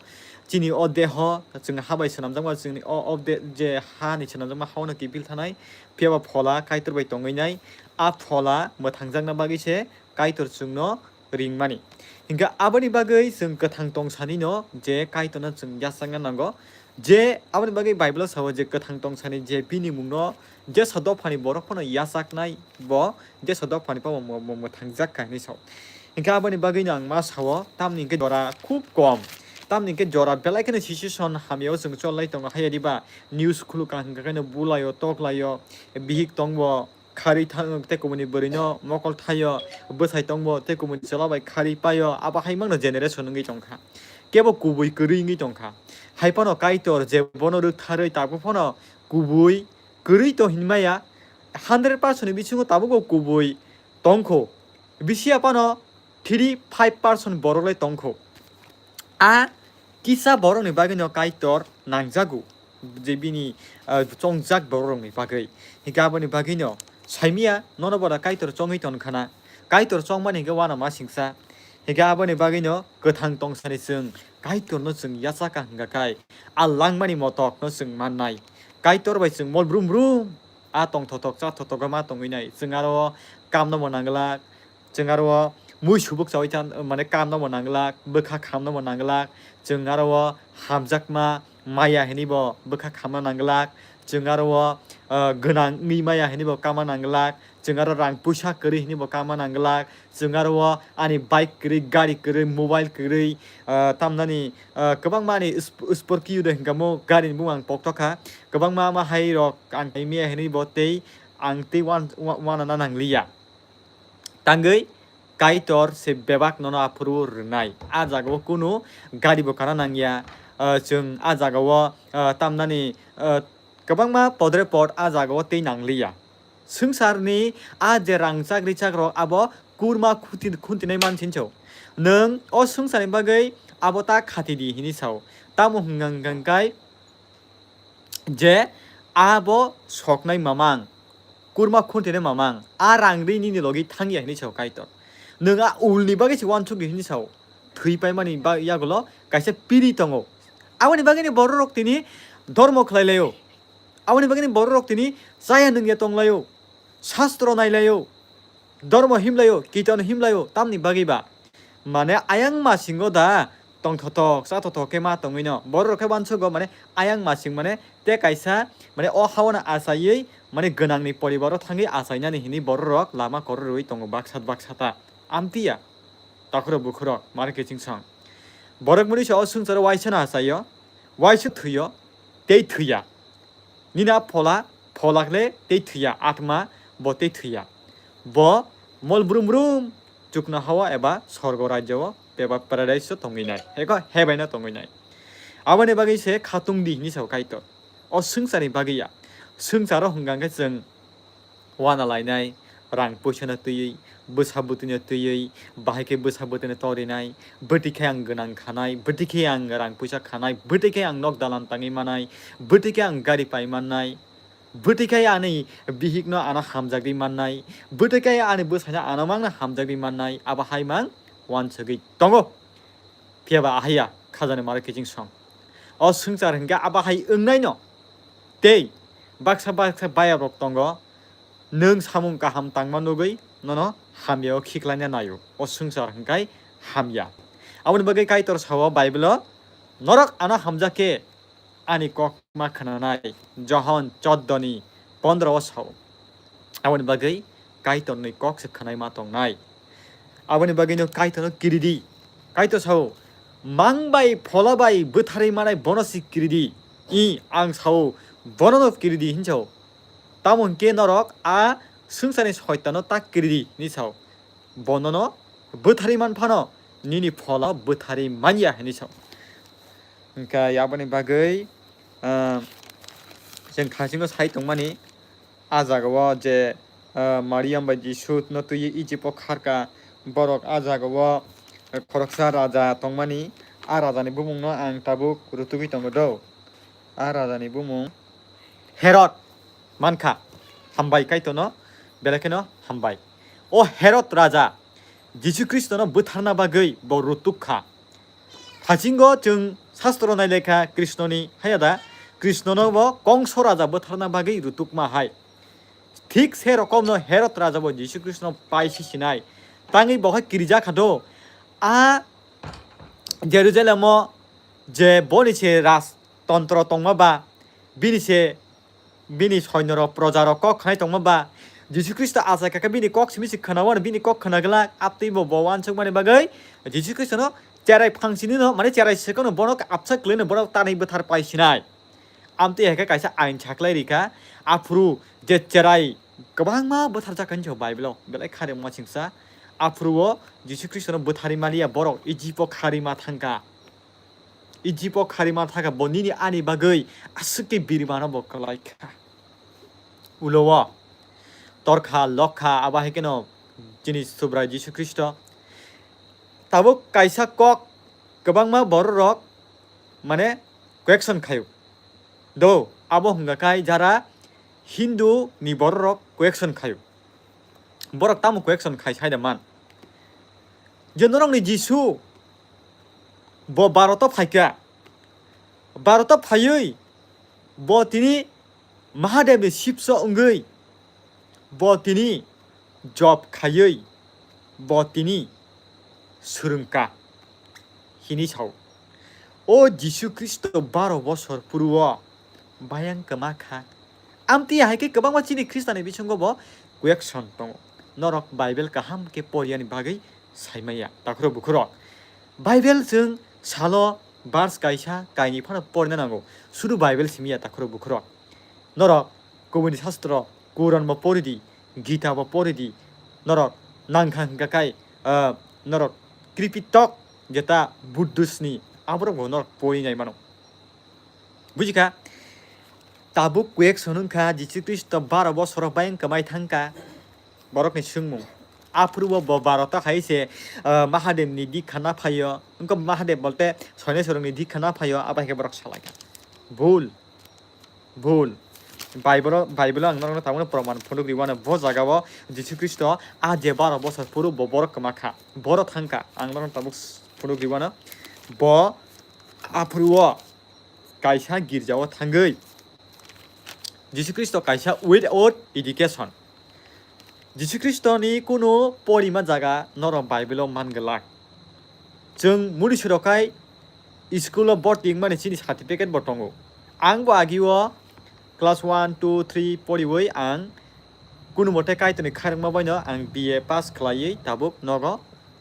Chini o deho chwng ha bai swnamjakma, chwngni o, o de-, je ha ni swnamjakma hao no kiphil thanai, phiya ba phola Kaitor bai tongwi nai. A phola mwthangjakna bagwi se Kaitor chwngno ringmani. Hinkhe aboni bagwi chwng kwthang tongsanino je Kaitorno chwng yachakna nango. Je aboni bagwi Bible-o sao je kwthang tongsani je bini mungno jesa dophani borok phano yachaknai bo jesa dophani phano mo-, mo-, mwthangjakha hinwi sao. Hinkhe aboni bagwino ang ma sao, tamni hinkhe jora khub kom. Tamni hinkhe jora belai kheno situation hamyao chwng chollai tongo, haiya diba news khulukha hinkhe kheno bulaio, toklaio, bihik tongbo, khari tha-, tei kubuni bwrwino mokol thaio, bwsai tongbo tei kubuni chwla bai khari paio, abo hai mangno generation wngwi tongkha. Kebo kubui kwrwi wngwi tongkha. Hai phano Kaitor je bono rwktharwi tabuk phano kubui kwrwi to hinmaya, hundred percent ni bisingo tabukbo kubui tongkho. Bisi aphano three five percent borok lai tongkho. A kisa borokni bagwino Kaitor nangjago, je bini, ah, chongjak borok rokni bagwi. Hinkhe aboni bagwino saimia nono boda Kaitor chongwi tongkhana. Kaitor chongmani hinkhe uanamasingcha. Hinkhe aboni bagwino kwthang tongsani chwng Kaitorno chwng yachakha hwnkha khai a langmani motokno chwng mannai. Kaitor bai chwng mol brum brum a tongthothok chathothok ma tongwi nai. Chwng aro kamno bo nanglak, chwng aro o mui subuk chawi than, mane kamno bo nanglak, bwkha khamno bo nanglak, chwng aro o hamjakma maya hinwi bo bwkha khamna nanglak, chwng aro o, ah, gwnang wngwi maya hinwi bo kama nanglak, chwng aro rang puisa kwrwi hinwi bo kama nanglak, chwng aro o ani bike kwrwi, gari kwrwi, mobile kwrwi, ah, tamnani, ah, kwbangma ani sp-, sporki de hinkamo gari ni bumung ang poktok kha, kwbangma ma hai rok ang maya hinwi bo tei ang tei wan-, wa-, wanana nangliya. Tangwi Kaitor se bebak nono aphuru rwnai. A jagao kunu gari bo kana nangya. Ah, chwng a jagao, ah, tamnani, ah, kwbangma podre pod a jagao tei nangliya. Swngcharni a je rangchak richak rok abo kurma khuti-, khuntinai mansincho. Nwng o swngcharni bagwi abo ta khati di hinwi sao. Tamo hwnka hwnkhe je abo soknai mamang, kurma khuntinai mamang, a rang ri nini logi thangya hinwi sao Kaitor. Nwng a ulni bagwi se uansuk di hinwi sao. Thwi paimani ba-, yagulo kaisa piri tongo. Aboni bagwino bororok tini dhormo khlai laio. Aboni bagwino bororok tini chaya nungya tong laio. Sastro nai laio. Dhormo him laio, kiton him laio, tamni bagwi ba. Mane ayang masingo da tongthothok, chathothok khe ma tongwino. Bororok khe uansugo mane ayang masing mane te kaisa mane o haono achaiwi mane gwnangni poribaro thangwi achainani hwnwi bororok lama kororwi tongo baksa baksa ta. Amtiya, takhurok bukhurok, mare kiching song. Borok mwnwi se o swngcharo waisano achaio, waisa thwio, tei thwiya. Nini a phola, pholakle tei thwiya, atma bo tei thwiya. Bo mol brum brum chukno hawa eba sorgo rajyo o eba paradise o tongwi nai, eko heaven o tongwi nai. Aboni bagwi se khatung di hwnwi sao Kaitor. O swngcharni bagwi ya. Swngcharo hwnkha khe chwng wana lainai, rang puisano twiwi, bwsa bwtwino twiwi, bahai khe bwsa bwtwino torinai, bwtwi khe ang gwnang khanai, bwtwi khe ang rang puisa khanai, bwtwi khe ang nok dalan tangwi manai, bwtwi khe ang gari pai mannai, bwtwi khe ani bihikno ano hamjakdi mannai, bwtwi khe ani bwsaino ano mangno hamjakdi mannai, abo hai mang uansugwi tongo. Phiya ba ahaiya khajani mare kiching song. O swngchar hwnkhe abo hai wngnaino. Tei baksa baksa bayabrok tongo, nwng samung kaham tangma nugwi nono hamyao khiklaina naio. O swngchar hwnkhe hamya. Aboni bagwi Kaitor sao Bible-o, "Norok ano hamjak khe ani kok ma khwnanai." Johon choddo ni pondro o sao. Aboni bagwi Kaitorni kok se khwnai ma tongnai. Aboni bagwino Kaitorno kiridi. Kaitor sao, "Mang bai phola bai bwtharwi manai bono se kiridi. I, ang sao, bonono kiridi," hinwi sao. Tamo hwnkhe norok a swngcharni soitano ta kiridi hinwi sao. Bonono bwtharwi man phano nini phola bwtharwi manya hinwi sao. Hwnkhe aboni bagwi, ah, chwng thaisingo sai tongmani, ah jagao je, ah, Mariam bai Jisu no twiwi Egypt o kharka, borok ah jagao, ah, khoroksa raja tongmani, ah rajani bumungno ang tabuk rutugwi tongo do. Ah rajani bumung Herod mankha. Hambai Kaitorno, belai kheno hambai. O Herod raja Jisu Khristono bwtharna bagwi bo rutuk kha. Thaisingo chwng Sastro nai lekha Krishnoni, haya da? Krishnono bo Kongso raja bwtharna bagwi rutukma hai. Thik se rokomno Herod raja bo Jisu Khristono paisi sinai. Tangwi bo hai kirijak kha do. A Jerusalemo je boni se rajtontro tongma ba, bini se bini soinorok, projarok kok khnai tongma ba, Jisu Khristo achai kha khe bini kok simi se khwnao, bini kok khna glak, abtwi bo bo uansukmani bagwi Jisu Khristono cherai phangsini no, mane cherai swkangno bono absa kwlwino bono tanwi bwthar pai sinai. Amtwi hai khe kaisa ain saklai rikha, aphuru je cherai kwbangma bwtharjak hinwi Bible-o belai kha rimma singsa, aphuru o Jisu Khristono bwtharwi maliya borok Egypt-o kharwi ma thangkha. Egypt-o kharwi ma thangkha, bo nini ani bagwi aswk khe birimano bo kwlai kha. Ulo-o torkha, lokha, abo hai kheno chini Subrai Jisu Khristo. Tabuk kaisa kok kwbangma bororok mane question khaio. Do, abo hwnga khai jara Hindu ni bororok question khaio. Borok tamo question khai sai da man? Je norokni Jisu bo Bharat-o phaikha. Bharat-o phaiwi bo tini Mahadev ni sipso wngwi bo tini job khaiwi bo tini swrwngkha hinwi sao. O Jisu Khristo baro bosor puru-o bayang kwma kha. Amtwi hai khe kwbangma chini Khristanni bisingo bo question tongo. Norok Bible kaham khe poriyani bagwi saimaya, takhurok bukhurok. Bible chwng salo verse kaisa kainwi phano porina nango. Sudu Bible simiya, takhurok bukhurok. Norok kubuni sastro, Quran bo pori di, Gita bo pori di. Norok nangkha hwnkha khai, ah, norok Kripitok jeta Buddhist ni aborok bo norok pori nai mano. Bujikha? Tabuk question wngkha, Jisu Khristo baro bosoro bayang kwmai thangkha. Borokni swngmung. Aphuru bo, bo Bharat-o hai se, ah, Mahadev ni dikha na phaio. Wngkha Mahadev bolte Soinesorok ni dikha na phaio, abo hai khe borok salaikha. Bul. Bul. Bible-o, Bible-o ang norokno tabukno proman phunuk riwano, bo jaga-o Jisu Khristo a je baro bosor phuru bo borok kwma kha, borok thang kha. Ang norokno tabuk phunuk riwano, bo aphuru-o kaisa girja-o thangwi Jisu Khristo kaisa without education. Jisu Khristoni kunu porima jaga norok Bible-o man glak. Chwng muri siro khai school-o borti wngmani chini certificate bo tongo. Ang bo agi-o class one, two, three poriwi ang kunu mote Kaitorni khairokma baino ang B A pass khlaiwi tabuk nogo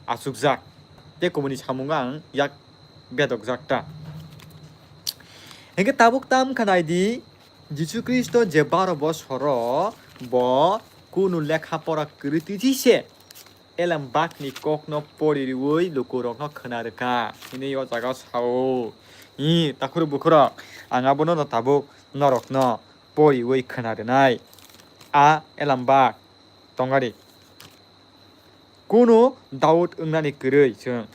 achukjak. Tei kubuni samungo ang yak bedokjak ta. Hinkhe tabuk tam kha nai di, Jisu Khristo je baro bosoro bo kunu lekha pora kwrwi twi se Elambakni kokno pori rwui lukurokno khwna rwkha hinwi o jaga o sao. Hi, takhurok bukhurok, ang abono no tabuk norokno poriwi khwna rwnai. A Elambak tongari. Kunu Daud wngnani kwrwi chwng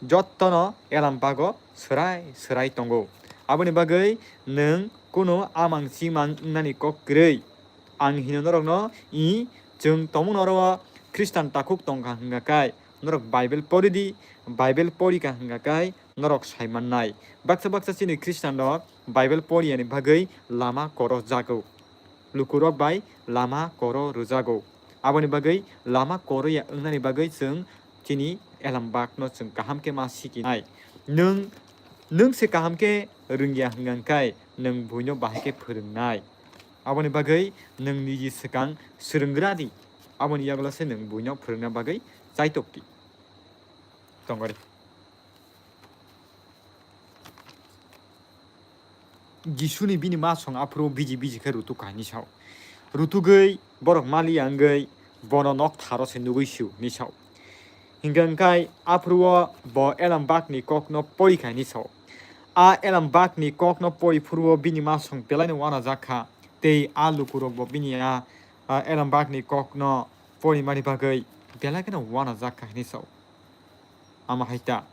jottono Elambago swrai swrai tongo. Aboni bagwi nwng kunu amang chimang wngnani kok kwrwi. Ang hino norokno, i, chwng tongmung oro Khristan takhuk tongkha hwnkha kai, norok Bible pori di, Bible porikha hwnkha kai, norok sai mannai. Baksa baksa chini Khristan rok Bible poriyani bagwi lama koro jago. Lukurok bai lama koro rwjago. Aboni bagwi lama koroya wngnani bagwi chwng chini Elambakno chwng kaham khe ma sikinai. Nwng, nwng se kaham khe rwngya hwnkha kai, nwng buino bahai khe phwrwngnai. Aboni bagwi nwng niji swkang swrwnggra di, aboni yagulo se nwng buino phwrwngna bagwi chaitok di. Tongori. Jisuni bini masong aphuru biji biji khe rutuk kha hinwi sao. Rutugwi borok maliya wngwi bono noktharo se nugwi su hinwi sao. Hinkhe wngkhai aphuru o bo Elambakni kokno pori kha hinwi sao. A Elambakni kokno pori phuru o bini masong belaino uanajak kha, tei a lukurokbo bini a, a Elambakni kokno porimani bagwi belai kheno uanajak kha hinwi sao. Ama hai ta.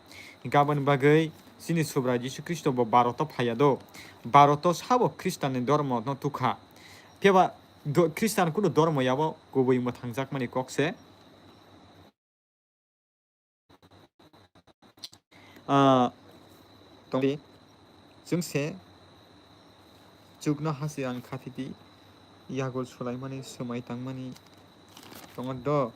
Hinkhe aboni bagwi chini Subrai Jisu Khristo bo Bharoto phaiya do. Bharoto sabo Khristanni dhormo no tukha. Phiya ba do-, Khristan kunu dhormo yabo kubui mwthangjakmani kok se. Ah, tongdi, chwng se chukno hasi ang khathidi, yagul sulaimani, swmai tangmani tongo do,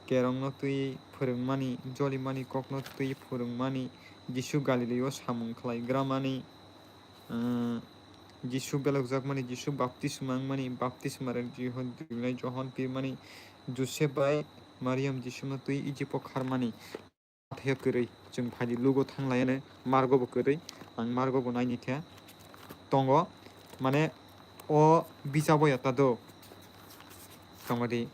kerongno twi phwrwngmani, jolimani kokno twi phwrwngmani, Jisu Galilio samung khlaigramani, ah, Jisu belokjakmani, Jisu baptisma wngmani, baptisma rwng Jihon-, Johon pirmani, Josep bai Mariam Jisuno twi Ijipo kharmani. Athaio kwrwi chwng phaidi lugo thanglaiano, Margo bo kwrwi, ang Margo bo naini khe tongo, mane o bichabo yata do tongo di.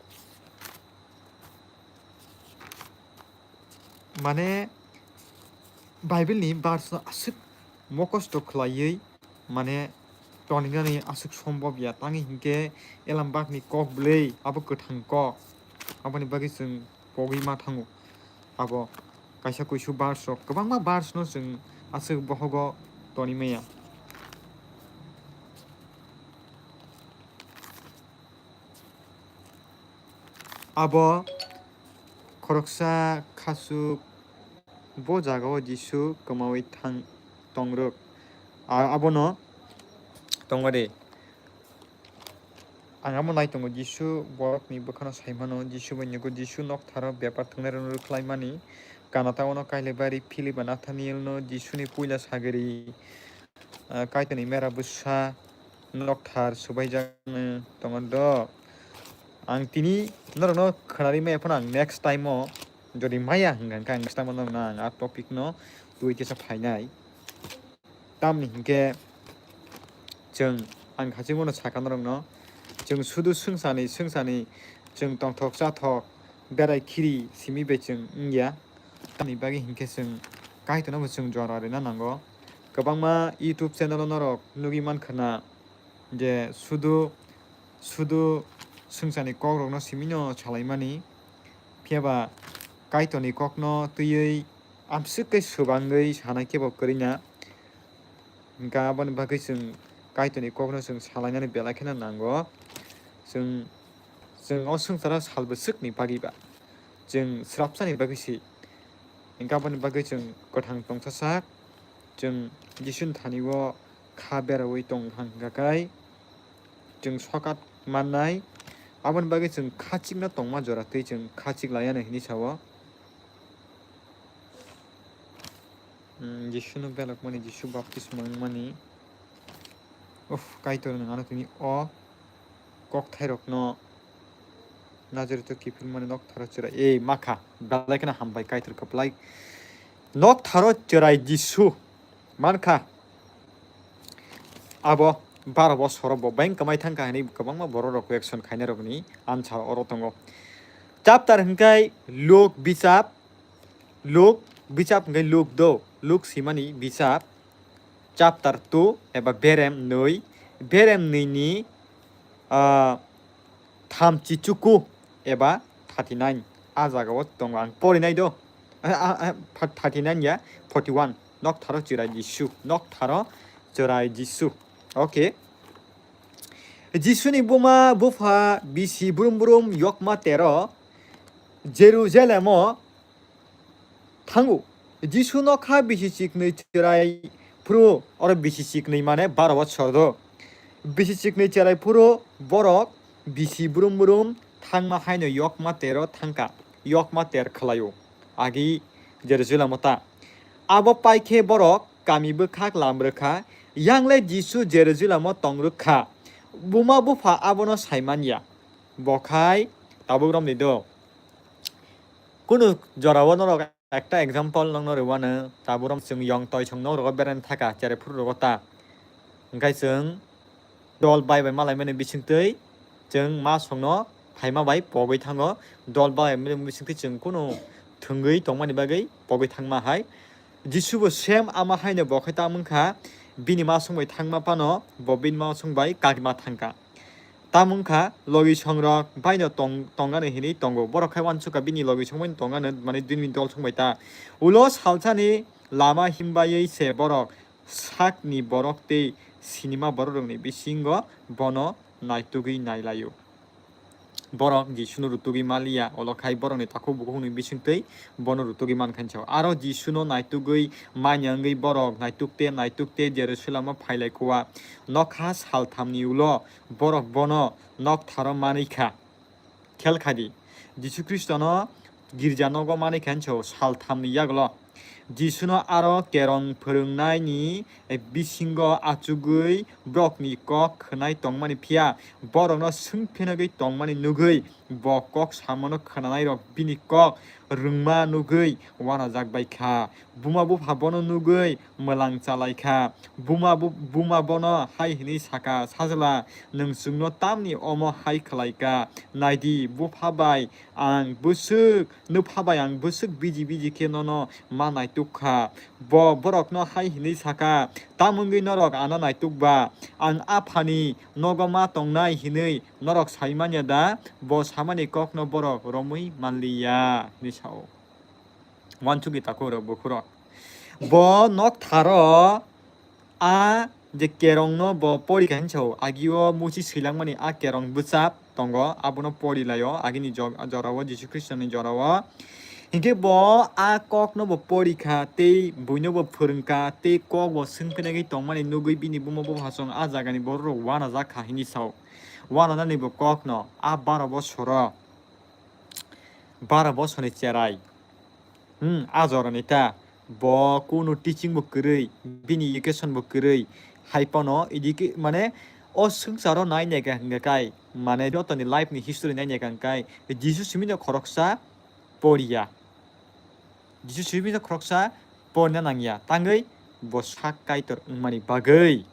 Mane Bible ni verse no aswk mokosto khlaiwi mane tonigani aswk sombobya, tangwi hinkhe Elambakni kok bwlwi abo kwthang kok, aboni bagwi chwng pogwi ma thango. Abo kaisa kuisu verse rok, kwbangma verse no chwng aswk bohogo toni maya. Abo khoroksa khasuk bo jagao Jisu kwmawi thang-, tongrwk. A-, abono tongmadi. Ang amo nai tongo, Jisu borokni bwkhano sai mano. Jisu bai nugo, Jisu noktharo bepar thwngnairokno rwkhlaimani. Kanataono Kailaibari Philip bai Nathanielno Jisuni puila sagri, ah, Kaitorni mera bwsa nokthar swbaijak tongo do. Ang tini norokno khwnarwi maya phano ang next time o jodi maya hwnkha khe ang next time o norokno ang a topic no twi kisa phainai. Tamni hinkhe chwng, ang hachingmano sakha norokno, chwng sudu swngchani, swngchani chwng tongthok chathok berai khiri simi bai chwng wngya. Tamni bagwi hinkhe chwng Kaitorno bo chwng jora rwna nango. Kwbangma YouTube channel o norok nugwi mankha na je sudu, sudu swngchani kokrokno simino salaimani, phiyaba Kaitorni kokno twiwi amswk khe swbangwi sanai khe bo kwrwi na. Hwnkha aboni bagwi chwng Kaitorni kokno chwng salainani belai kheno nango. Chwng, chwng o swngcharo sal bwswkni bagwi ba chwng swrapsani bagwi se. Hwnkha aboni bagwi chwng kwthang tongsasak, chwng Jisuni thani o kha beraui tong hwnkha kai chwng sokat mannai. Aboni bagwi chwng khachikno tongma jora twi chwng khachik laiya hinwi sao. Hmm, Jisuno belokmani, Jisu baptisma wngmani. Uf, Kaitor nwng ano tini o kokthairokno Nazareth o kiphilmani noktharo chwrai, ei, makha, belai kheno hambai Kaitor kwplai. Noktharo chwrai Jisu mankha, abo baro bosoro bo beng kwmai thangkha hinwi kwbangma bororok reaction khainairokni answer oro tongo. Chapter hwnkhe Luk bichap, Luk bichap hwnkhe Luk do, Luk simani bichap, chapter two eba berem nwi, berem nwi ni, ah, thamchi chuku eba thirty nine. A jaga o tongo ang porinai do. Ah, ah, ah, thirty nine ya, forty one. Noktharo chwrai Jisu, noktharo chwrai Jisu. Okay. Jisuni buma bupha bisi brum brum yokma tero Jerusalem o thango. Jisu nokha bisi chiknwi chwrai phuru, oro bisi chiknwi mane baro bosor do. Bisi chiknwi chwrai phuru borok bisi brum brum thangma haino yokma tero thangkha, yokma ter khlaio agi Jerusalem o ta. Abo paikhe borok kami bwkhak lam rwkha, yangle Jisu Jerusalem o tong rwkha. Buma bupha abono sai manya. Bo khai tabuk romni do. Kunu jorao norok ekta example nokno rwano, tabuk rom chwng yong toi chwng nok rogo berani thaka, chwrai phuru rogo ta. Hwnkhe chwng dol bai bai malaimani bisingtwi chwng ma songno phaima bai pogwi thango. Dol bai bai bisingtwi chwng kunu thwngwi tongmani bagwi pogwi thangma hai. Jisu bo same ama haino bo khai ta wngkha, bini ma song bai thangma phano bo bini ma song bai kagima thangkha. Tamo wngkha logi songrok baino tong-, tongano hinwi tongo. Borok khai uansukha bini logi song baino tongano, mane dui minute dol song bai ta. Ulo salsani lama himbaiwi se borok sakni borok tei sinima borokrokni bisingo bono naitugwi nailaio. Borok Jisuno rutugwi manliya, olo khai borokni takhuk bukhukni bisingtwi bono rutugwi mankha hinwi sao. Aro Jisuno naitugwi manya wngwi borok naitukte naitukte Jerusalemo phailai kua. Nokha salthamni ulo borok bono noktharo manwi kha. Khel khai di, Jisu Khristono girja nogo manwi kha hinwi sao salthamni yagulo. Jisuno aro kerong phwrwngnaini bisingo achugwi borokni kok khwnai tongmani phiya borokno swng phinagwi tongmani nugwi bo kok samano khwnanairok bini kok rwngma nugwi uanajak bai kha. Buma bupha bono nugwi mwlang chalai kha. Buma bu-, buma bono hai hwnwi saka, "Sajla, nwng chwngno tamni omo hai khlai ka? Nai di, bupha bai ang bwswk, nupha bai ang bwswk biji biji khe nono ma naituk kha." Bo borokno hai hwnwi saka, "Tamo wngwi norok ano naituk ba? Ang Aphani nogo ma tongnai hwnwi norok sai manya da?" Bo samani kokno borok romwi manliya, hwnwi sao. Uansukni takhuk rok, bukhuk rok. Bo noktharo a je kerongno bo pori kha hinwi sao, agio musi swilangmani a kerong bwchap tongo, abono pori laio, agini jog-, jorao, Jisu Khristoni jorao. Hinkhe bo a kokno bo pori kha, tei buino bo phwrwng kha, tei kok bo swng phinagwi tongmani nugwi bini buma bupha song a jagani bororok uanajak kha hinwi sao. Uananani bo kokno a baro bosoro, baro bosorni cherai. Hmm, a jorani ta. Bo kunu teaching bo kwrwi, bini education bo kwrwi. Hai phano educa-, mane, o swngcharo nai naikha hwnkha kai, mane, jotoni life ni history nai naikha hwnkhe, Jisu simi no khoroksa poriya. Jisu simi no khoroksa porina nangya. Tangwi bo sak Kaitor wngmani bagwi.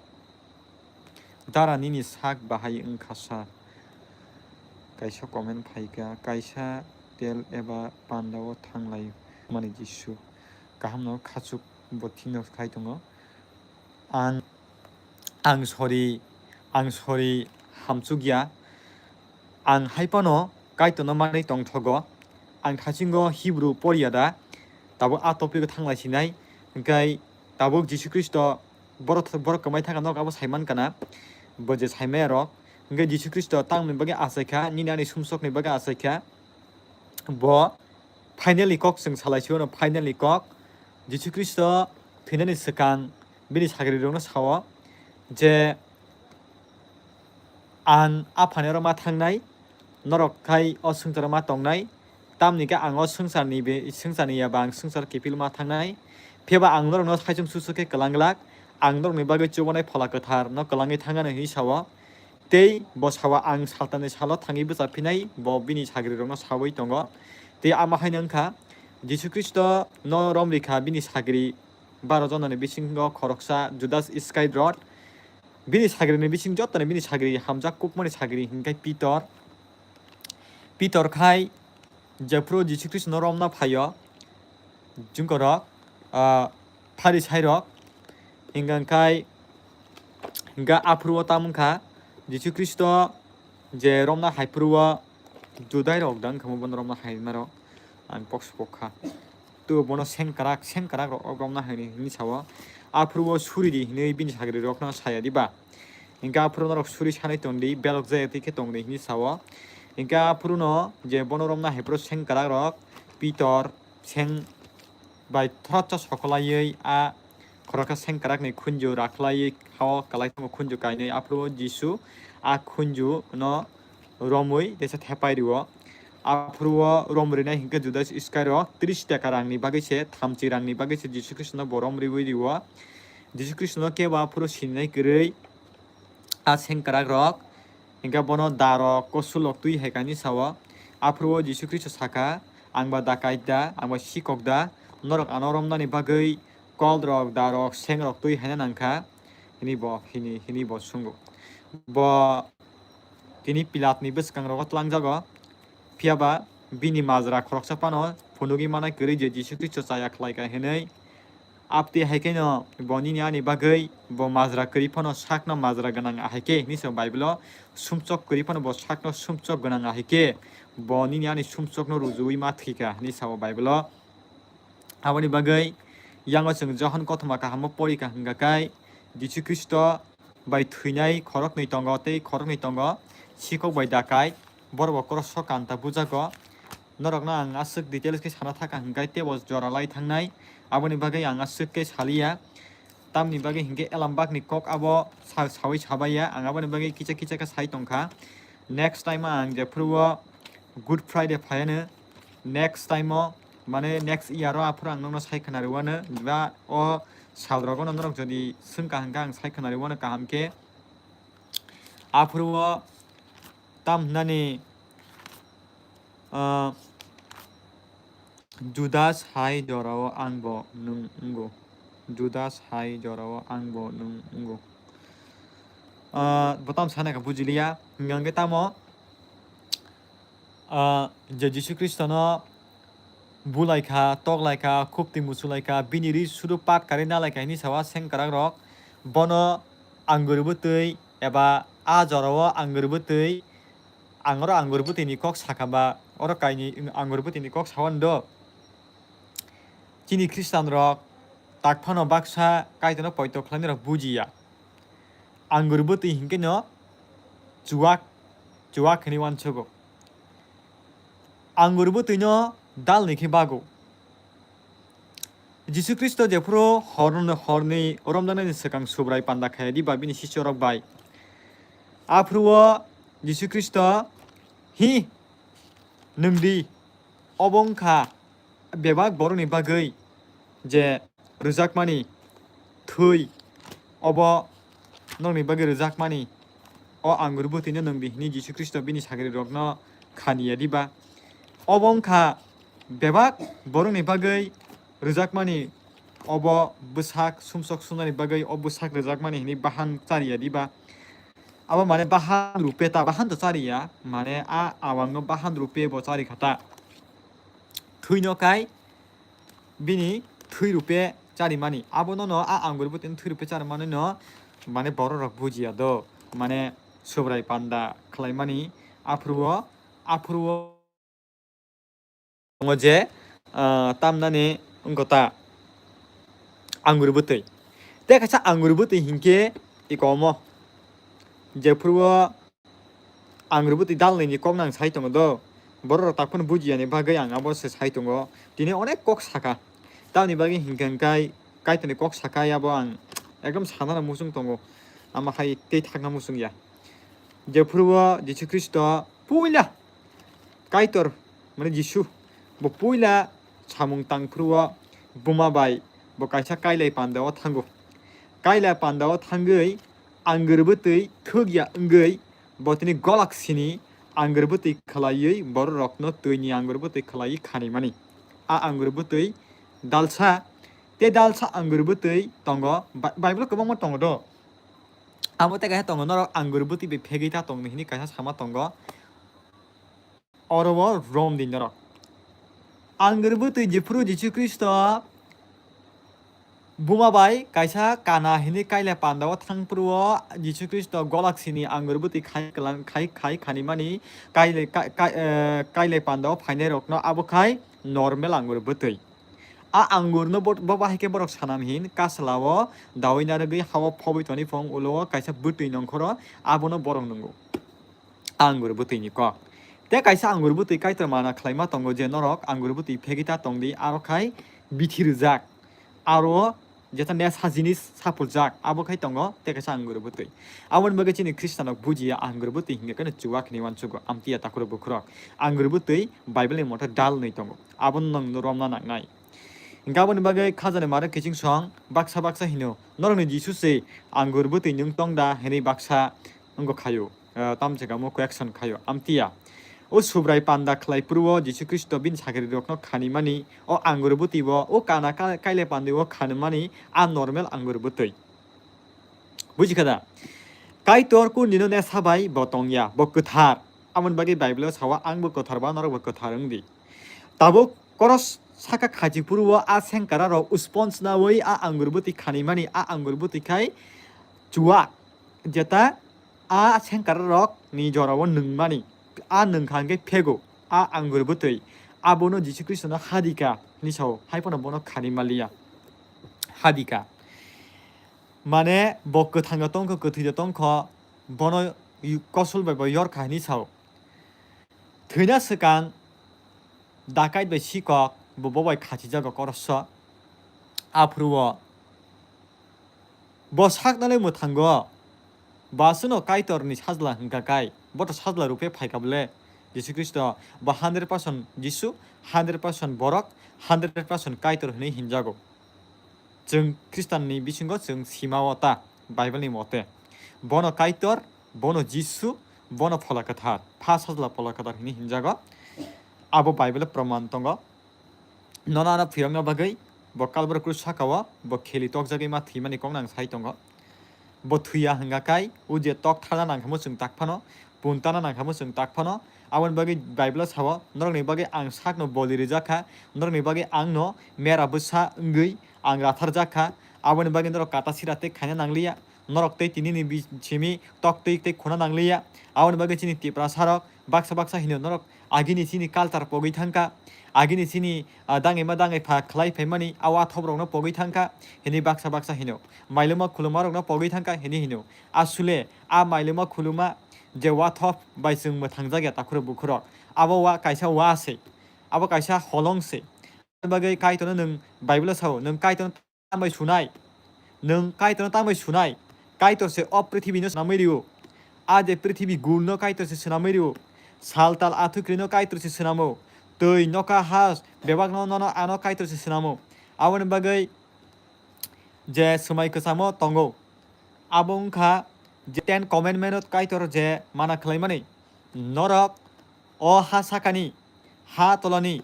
Dara nini sak bahai wngkha sa. Kaisa comment phaikha, kaisa tel eba pandao thanglai mani Jisu. Kahamno khachuk bo thino khai tongo. Ang, ang sorry, ang sorry hamchukya. Ang hai phano Kaitorno manwi tongthogo. Ang thasingo Hebrew poriya da, tabuk a topic o thanglai sinai. Hwnkhe tabuk Jisu Khristo borok, borok kwmai thangkha nok abo saiman kana. Bo je saimaya rok. Hwnkhe Jisu Khristo tamoni bagwi achaikha, nini ani sumsokni bagwi achaikha. Bo finally kok chwng salai sio no, finally kok. Jisu Khristo thwinani swkang bini sagrirokno sao je, "Ang Aphani oro ma thangnai, norok khai o swngcharo ma tongnai, tamni khe ang o swngcharni be-, swngcharni ya ba ang swngchar kiphil ma thangnai. Phiya ba ang norokno saichung susu khe kwlang glak, ang norokni bagwi chubanai Phola Kwtharno kwlangwi thangano hinwi sao. Tei bo sao ang Saltanni salo thangwi bwchaphinai bo bini sagrirokno saui tongo. Tei ama haino wngkha Jisu Khristono rom rikha bini sagri baro jonani bisingo khoroksa Judas Iskariot. Bini sagrini bising jotoni bini sagri hamjak kukmani sagri hinkhe Pitor. Pitor khai jephuru Jisu Khristono romna phaio, jungkorok, ah, Pharisairok, hinkha khai, hinkha aphuru o tamo wngkha Jisu Khristo je romna haiphuru o Judairok da wngkha bono romna haimarok, ang pok sipok kha. Tu bono sengkrak, sengkrak rok romna haini hinwi sao. Aphuru o suri di hinwi bini sagrirokno saya diba? Hinkhe aphuru norok suri sanai tongdi, belok jaya twi khe tongdi hinwi sao. Hinkhe aphuru no je bono romna haiphuru sengkrak rok, Pitor, seng bai thoroksa sokolaiwi a khoroksa sengkrakni khunju rakhlaiwi hao kwlai tongo khunju kainwi. Aphuru o Jisu a khunju no romwi teisa thepai rio. Aphuru o rom rinai hinkhe Judas Iskariot tris taka rangni bagwi se, thamchi rangni bagwi se Jisu Khristono bo rom riwi rio. Jisu Khristono kebo aphuru sininai kwrwi a sengkrak rok hinkhe bono da rok, kosul rok twi hai kainwi sao. Aphuru o Jisu Khristo saka, "Ang ba dakait da, ang ba sikok da, norok ano romnani bagwi kol rok, da rok, seng rok twi haina nangkha?" hini bo, hini, hini bo sungo. Bo tini Pilatni bwskangrogo tlangjago, phiya ba bini majra khoroksa phano phunugwi manai kwrwi je Jisu Khristo chaya khlaikha hinwi. Abtwi hai kheno bo nini ani bagwi bo majra kwrwi phano sakno majra gwnang ahai khe hinwi se Bible-o, sumsok kwrwi phano bo sakno sumsok gwnang ahai khe bo nini ani sumsokno rujuwi ma thwikha hinwi sao Bible-o. Aboni bagwi yango chwng Johon kothoma kahamo porikha hwnkha khe Jisu Khristo bai thwinai khoroknwi tongo tei khoroknwi tongo sikok bai dakait, borok bo kroso kanta bujago. Norokno ang aswk details khe sana thaka hwnkhe teibo jora lai thangnai, aboni bagwi ang aswk khe saliya. Tamni bagwi hinkhe elambakni kok abo sa-, saui sabaiya, ang aboni bagwi kisa kisa khe sai tongkha. Next time o ang jephuru o Good Friday phaiano, next time o, mane next year o aphuru ang nokno sai khna rwano, ba o sal rogono norok jodi swngkha hwnkhe ang sai khna rwano kaham khe. Aphuru o tam hwnani, ah, Judas hai jorao ang bo nwng wngo. Judas hai jorao ang bo nwng wngo. Ah, bo tam sana kha bujiliya. Hwnkha hwnkhe tamo, ah, je Jisu Khristono bulaikha, toklaikha, khuptwi muchulaikha, bini ri suru pat kari nalaikha hinwi sawa sengkrak rok. Bono anggur bwtwi eba a jorao anggur bwtwi, ang oro anggur bwtwini kok sakha ba, oro kainwi anggur bwtwini kok sawan do. Chini Khristian rok tak phano baksa Kaitorno poito khlainai rok bujiya. Anggur bwtwi hinkhe no chuwak, chuwak hinwi uansugo. Anggur bwtwino dalni khe bago. Jisu Khristo jephuru hor-, horni romjaknaini swkang Subrai panda khaya diba bini sichorok bai? Aphuru o Jisu Khristo, "Hi, nwng di, obo wngkha bebak borokni bagwi je rwjakmani thwi, obo nokni bagwi rwjakmani, o anggur bwtwino nwng di," hinwi Jisu Khristo bini sagrirokno khaniya diba? Obo wngkha bebak borokni bagwi rwjakmani, obo bwsak sumsok sumnani bagwi o bwsak rwjakmani hinwi bahan chariya diba? Abo mane bahan rupe ta, bahan to chariya, mane a awangno bahan rupe bo chari kha ta. Thwino kai bini thwi rupe charimani. Abono no a anggur bwtwini thwi rupe charimani no mane borok rok bujiya do. Mane Subrai panda khlaimani aphuru o, aphuru o tongo je, ah, tamnani wngkha ta anggur bwtwi. Tei kaisa anggur bwtwi hinkhe ikomo jephuru o anggur bwtwi dalnwini kok nang sai tongo do. Borok rok tak phano bujiyani bagwi ang abo se sai tongo. Tini onek kok saka. Tamni bagwi hinkhe hwnkhe Kaitorni kok saka abo ang ekdom sanano muchung tongo. Ama hai tei thakna muchung ya. Jephuru o Jisu Khristo puila Kaitor, mane Jisu, bo puila samung tang phuru o buma bai bo kaisa kailai panda o thango. Kailai pandao thangwi angur bwtwi thwkya wngwi bo tini golak sini angur bwtwi khwlaiwi bororokno twini angur bwtwi khwlaiwi khanimani. A angur bwtwi dalsa, tei dalsa angur bwtwi tongo. Ba-, Bible kwbangma tongo do. Abo tei kaisa tongo, norok angur bwtwi bai phegwi ta tongdi hwnwi kaisa sama tongo. Oro o rom di norok. Angur bwtwi jephuru Jisu Khristo buma bai kaisa kana hwnwi kailai pandao thangphuru o Jisu Khristo golak sini angur bwtwi khai kwlang-, khai, khai khanimani kailai, ka-, ka-, eh, kailai pandao phainairokno abo khai normal angur bwtwi. A angurno bo, bo bahai khe borok sanam hin kasla o dawi narwgwi ha o phobwi toni phong ulo o kaisa bwtwi nongkhoro abono borok nwngo. Angur bwtwini kok. Tei kaisa angur bwtwi Kaitor mana khlaima tongo je norok angur bwtwi phegwi ta tongdi, aro khai bithi rwjak, aro jeta nesa jinis sapuljak, abo khai tongo tei kaisa angur bwtwi. Aboni bagwi chini Khristanrok bujiya angur bwtwi hingkhe khe chuwak hinwi uansugo, amtwi ya takhurok bukhurok. Angur bwtwi Bible ni mote dal hwnwi tongo, abono nwng romna nangnai. Hingkhe aboni bagwi khajani mare kiching song baksa baksa hino, norokni Jisu se angur bwtwi nwng tong da hwnwi baksa wngkha khaio. Ah, tamo se kamo question khaio, amtwi ya. O Subrai panda khlai phuru o Jisu Khristo bini sakiri rokno khanimani, o angur bwtwi o, o kana ka-, kailai pandi o khanimani, a normal angur bwtwi. Buji kha da? Kaitor kundino nesa bai bo tong ya, bo kwthar. Aboni bagwi Bible o sao, "Ang bo kwthar ba, norok bo kwthar wng di." Tabuk koros saka khachi phuru o a sengkara rok uspon sna wi a angur bwtwi khanimani, a angur bwtwi khai chuwak. Jeta a sengkara rok ni jora o nwngmani, a nwngkha hwnkhe phego, a angur bwtwi, abono Jisu Khristo no hadika hwnwi sao, hai phano bono khani maliya. Hadika. Mane bo kwthang da tongkho, kwthwi da tongkho, bono yu-, kosul bai bo yorkha hwnwi sao. Thwina swkang dakait bai sikok, bo, bo bai khachijago korosso. Aphuru o bo saknani mwthango, bo aswkno Kaitorni sajla hwnkha kai, bo to sajla ruphe phaikha bole. Jisu Khristo bo hundred percent Jisu, hundred percent borok, hundred percent Kaitor hwnwi hinjago. Chwng Khristanni bisingo chwng sima o ta, Bible ni mote. Bono Kaitor, bono Jisu, bono Phola Kwthar, Pha Sajla Phola Kwthar hwnwi hinjago. Abo Bible o proman tongo. Nono ano phiyokna bagwi bo Kalbari krus saka o bo kheli tokjagwi ma thwimani kokno ang sai tongo. Bo thwiya hwnkha kai, o je tok tharna nangkha mo chwng tak phano, puntana nangkha mo chwng tak phano. Aboni bagwi Bible o sao, norokni bagwi ang sakno boli rijak kha, norokni bagwi ang no mera bwsa wngwi ang ratharjak kha. Aboni bagwi norok kata sira tei khaina nangliya, norok tei tini ni bi-, simi tok twi tei khuna nangliya. Aboni bagwi chini Tiprasa rok baksa baksa hino norok agini chini culture pogwi thangkha, agini chini, ah, dangima dangipha khlai phaimani a wathoprokno pogwi thangkha hini baksa baksa hino, mailuma khuluma rokno pogwi thangkha hini hino. Asule a mailuma khuluma je wathop bai chwng mwthangjak ya takhurok bukhurok, abo wa kaisa wa se, abo kaisa holong se. Aboni bagwi Kaitorno nwng Bible o sao, nwng Kaitorno tambai sunai. Nwng Kaitorno tambai sunai. Kaitor se o prithibi no swnamwi rio. A je prithibi gul no Kaitor se swnamwi rio. Sal tal athukrino Kaitor se swnamo. Twi noka ha bebak no, nono ano Kaitor se swnamo. Aboni bagwi je swmai kwchamo tongo. Abo wngkha je Ten Commandment o Kaitor je mana khlaimani. Norok o ha sakani, ha tolani,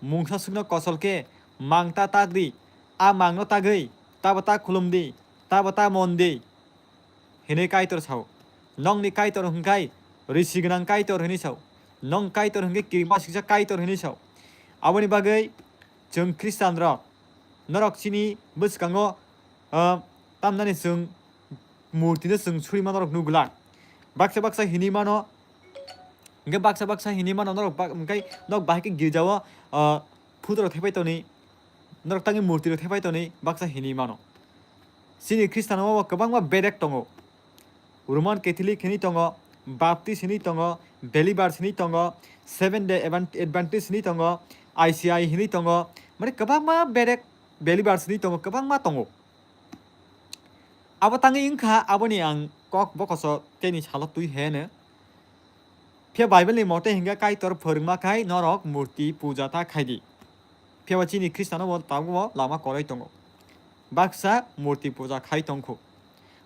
mungsa swkno kosol khe mang ta tak di, a mangno tagwi tabo ta khulum di, tabo ta mon di, hwnwi Kaitor sao. Nokni Kaitor hwnkhai risi gwnang Kaitor hwnwi sao. Nong Kaitor hwnkhe kirima siksa Kaitor hwnwi sao. Aboni bagwi chwng Khristian rok, norok chini bwskango, ah, tamnani chwng murti no chwng suri ma norok nugulak. Baksa baksa hinwi mano, hwnkhe baksa baksa hinwi mano norok ba-, hwnkhe nok bahai khe girja o, ah, photo rok thepai toni, norok tangwi murti rok thepai toni baksa hinwi mano. Chini Khristian o kwbangma bedek tongo. Roman Catholic hinwi tongo, Baptist hinwi tongo, Believers hinwi tongo, Seven Day Advent-, Adventist hinwi tongo, I C I hinwi tongo, mane kwbangma bedek Believers hinwi tongo, kwbangma tongo. Abo tangwi wngkha, aboni ang kok bokoso teni salo twi heno. Phiya Bible ni mote hingkhe Kaitor phwrwngma khai norok murti puja ta khaidi. Phiya ba chini Khristiano bo tabukbo lama kwrwi tongo. baksa murti puja khai tongkho,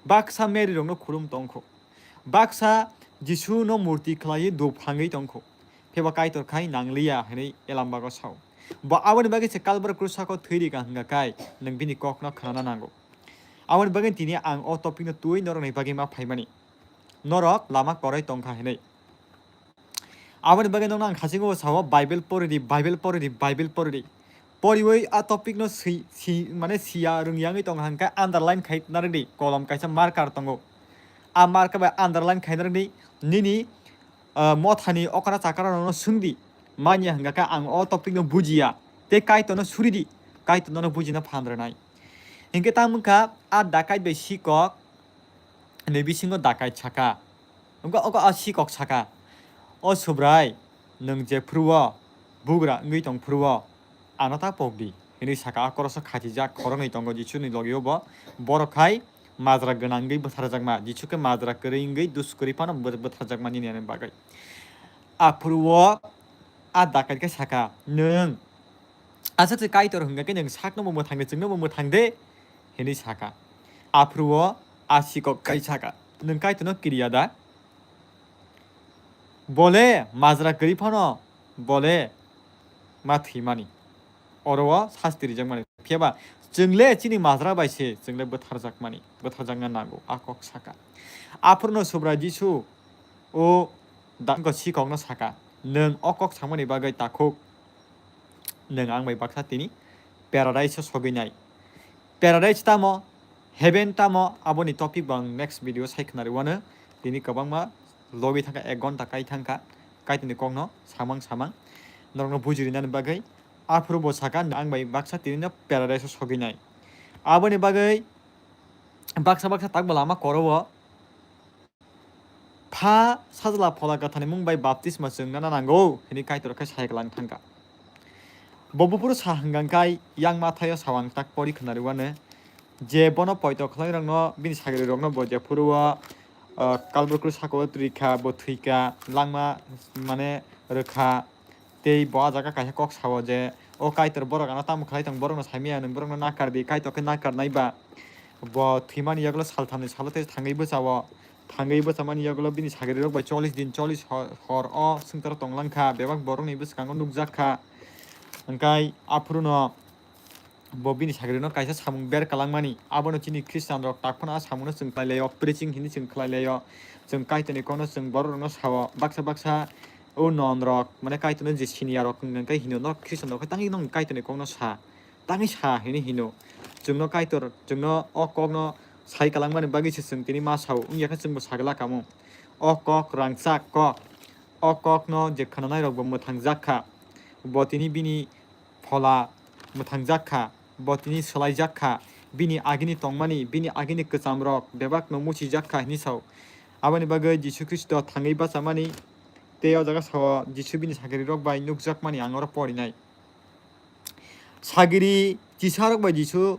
baksa Mary rokno khulum tongkho, baksa Jisu no murti khlaiwi dup phangwi tongkho, pheba Kaitor khai nangliya hwnwi Elambago sao. Bo aboni bagwi se Kalbar krusako thwi rika hwnga kai nwng bini kokno khnana nango. Aboni bagwi tini ang o topic no twiwi norokni bagwi ma phaimani. Norok lama korai tongkha hinwi. Aboni bagwi nokno ang khasingo sao, Bible pori di, Bible pori di, Bible pori di. Poriwi a topic no si, si, mane siya rwngya wngwi tongkha hwnkhe underline khai narwk di, kolom kaisa marker tongo. A marker bai underline khai narwk di, nini, ah, mothani okra chakra rokno swng di. Manya hwnkha khe ang o topic no bujiya. Tei Kaitor no suri di, Kaitor nono bujina phan rwnai. Hinkhe tamo wngkha a dakait bai sikok ni bisingo dakait saka. Wngkha ogo a sikok saka, "O Subrai, nwng je phuru o bugra wngwi tong phuru o, ano ta pok di," hinwi saka. A koroso khachijak khoroknwi tongo Jisuni logio bo. Borok khai majra gwnang wngwi bwtharjakma, Jisu khe majra kwrwi wngwi dus kwrwi phano bw-, bwtharjakma nini ani bagwi. Aphuru o a dakait khe saka, "Nwng aswk se Kaitor hwnkha khe nwng sakno bo mwthang de, chwngno bo mwthang de," hinwi saka. Aphuru o a sikok khai saka, "Nwng Kaitorno kiriya da? Bole majra kwrwi phano bole ma thwimani, oro o sasti rijakmani. Phiya ba chwng le chini majra bai se chwng le bwtharjakmani, bwtharjakna nango," a kok saka. Aphuruno Subrai Jisu o da-, sikokno saka, "Nwng o kok sakmani bagwi takhuk, nwng ang bai baksa tini paradise o sogwi nai." Paradise tamo, heaven tamo, aboni topic bo ang next video sai khwnari wano. Tini kwbangma logi thangkha, ek gonta kai thangkha, Kaitorni kokno samang samang norokno bujirinani bagwi. Aphuru bo saka, "Ang bai baksa tini no paradise o sogwi nai." Aboni bagwi baksa baksa takbo lama koro o, "Pha, Sajla, Phola Kwtharni mung bai baptisma chwng nana nango," hwnwi Kaitor khe sai kwlang thangkha. Bo buphuru sa hwnkha kai yang Mathaio sawang tak pori khwnari wano, je bono poito khwlairokno, bini sagrirokno bo jephuru o, ah, Kalbar krusako twi kha, bo thwi kha, langma mane rwkha. Tei bo ah jaga kaisa kok sao je, "O Kaitor, borok ano tamo khlai tong, borokno saimaya, nwng borokno nakar di, Kaitor khe nakar nai ba?" Bo thwimani yagulo salthamni salo tei thangwi bwchao, thangwi bwchamani yagulo bini sagrirok bai chollish din, chollish hor, hor o swngcharo tonglang kha, bebak borokni bwskango nukjak kha. Hwnkhe aphuruno bo bini sagrirokno kaisa samung ber kwlangmani. Abono chini Christian rok tak phano a samungno chwng khlai laio, preaching hinwi chwng khlai laio. Chwng Kaitorni kokno chwng borok rokno sao, baksa baksa o non rok, mane Kaitorno je siniya rok hwnkhe hino, norok Christian rok khe tangwi nw Kaitorni kokno sa, tangwi sa hinwi hino. Chwngno Kaitor, chwngno o kokno sai kwlangmani bagwi se chwng tini ma sao, wngya khe chwngbo sagla kamo. O kok rangchak kok, o kokno je khwnanai rokbo mwthangjak kha, bo tini bini Phola mwthangjak kha, bo tini swlaijak kha, bini agini tongmani, bini agini kwchamrok bebakno muchijak kha hinwi sao. Aboni bagwi Jisu Khristo thangwi bachamani tei o jaga sao Jisu bini sagrirok bai nukjakmani ang oro porinai. Sagiri chisarok bai Jisu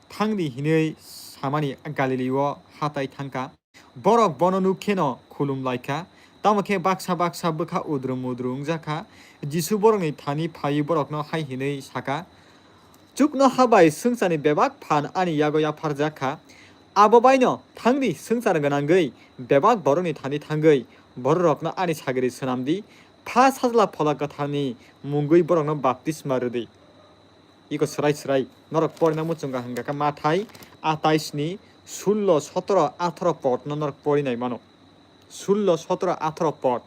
thangdi hinwi samani Galilio hatai thangkha. Borok bono nuk kheno khulum lai kha, tamo khe baksa baksa bwkha udrum udru wngjakha. Jisu borokni thani phaiwi borokno hai hwnwi saka, "Chuknoha bai swngcharni bebak phan ani yago yapharjak kha. Abo baino thangdi swngchar gwnangwi bebak borokni thani thangwi bororokno ani sagiri swnam di, pha Sajla Phola Kwtharni mungwi borokno baptisma rw di." Iko swrai swrai norok porina muchungo hwnkha khe Mathai atais ni sullo, sotoro, atharo pod no norok porinai mano. Sullo, sotoro, atharo pod.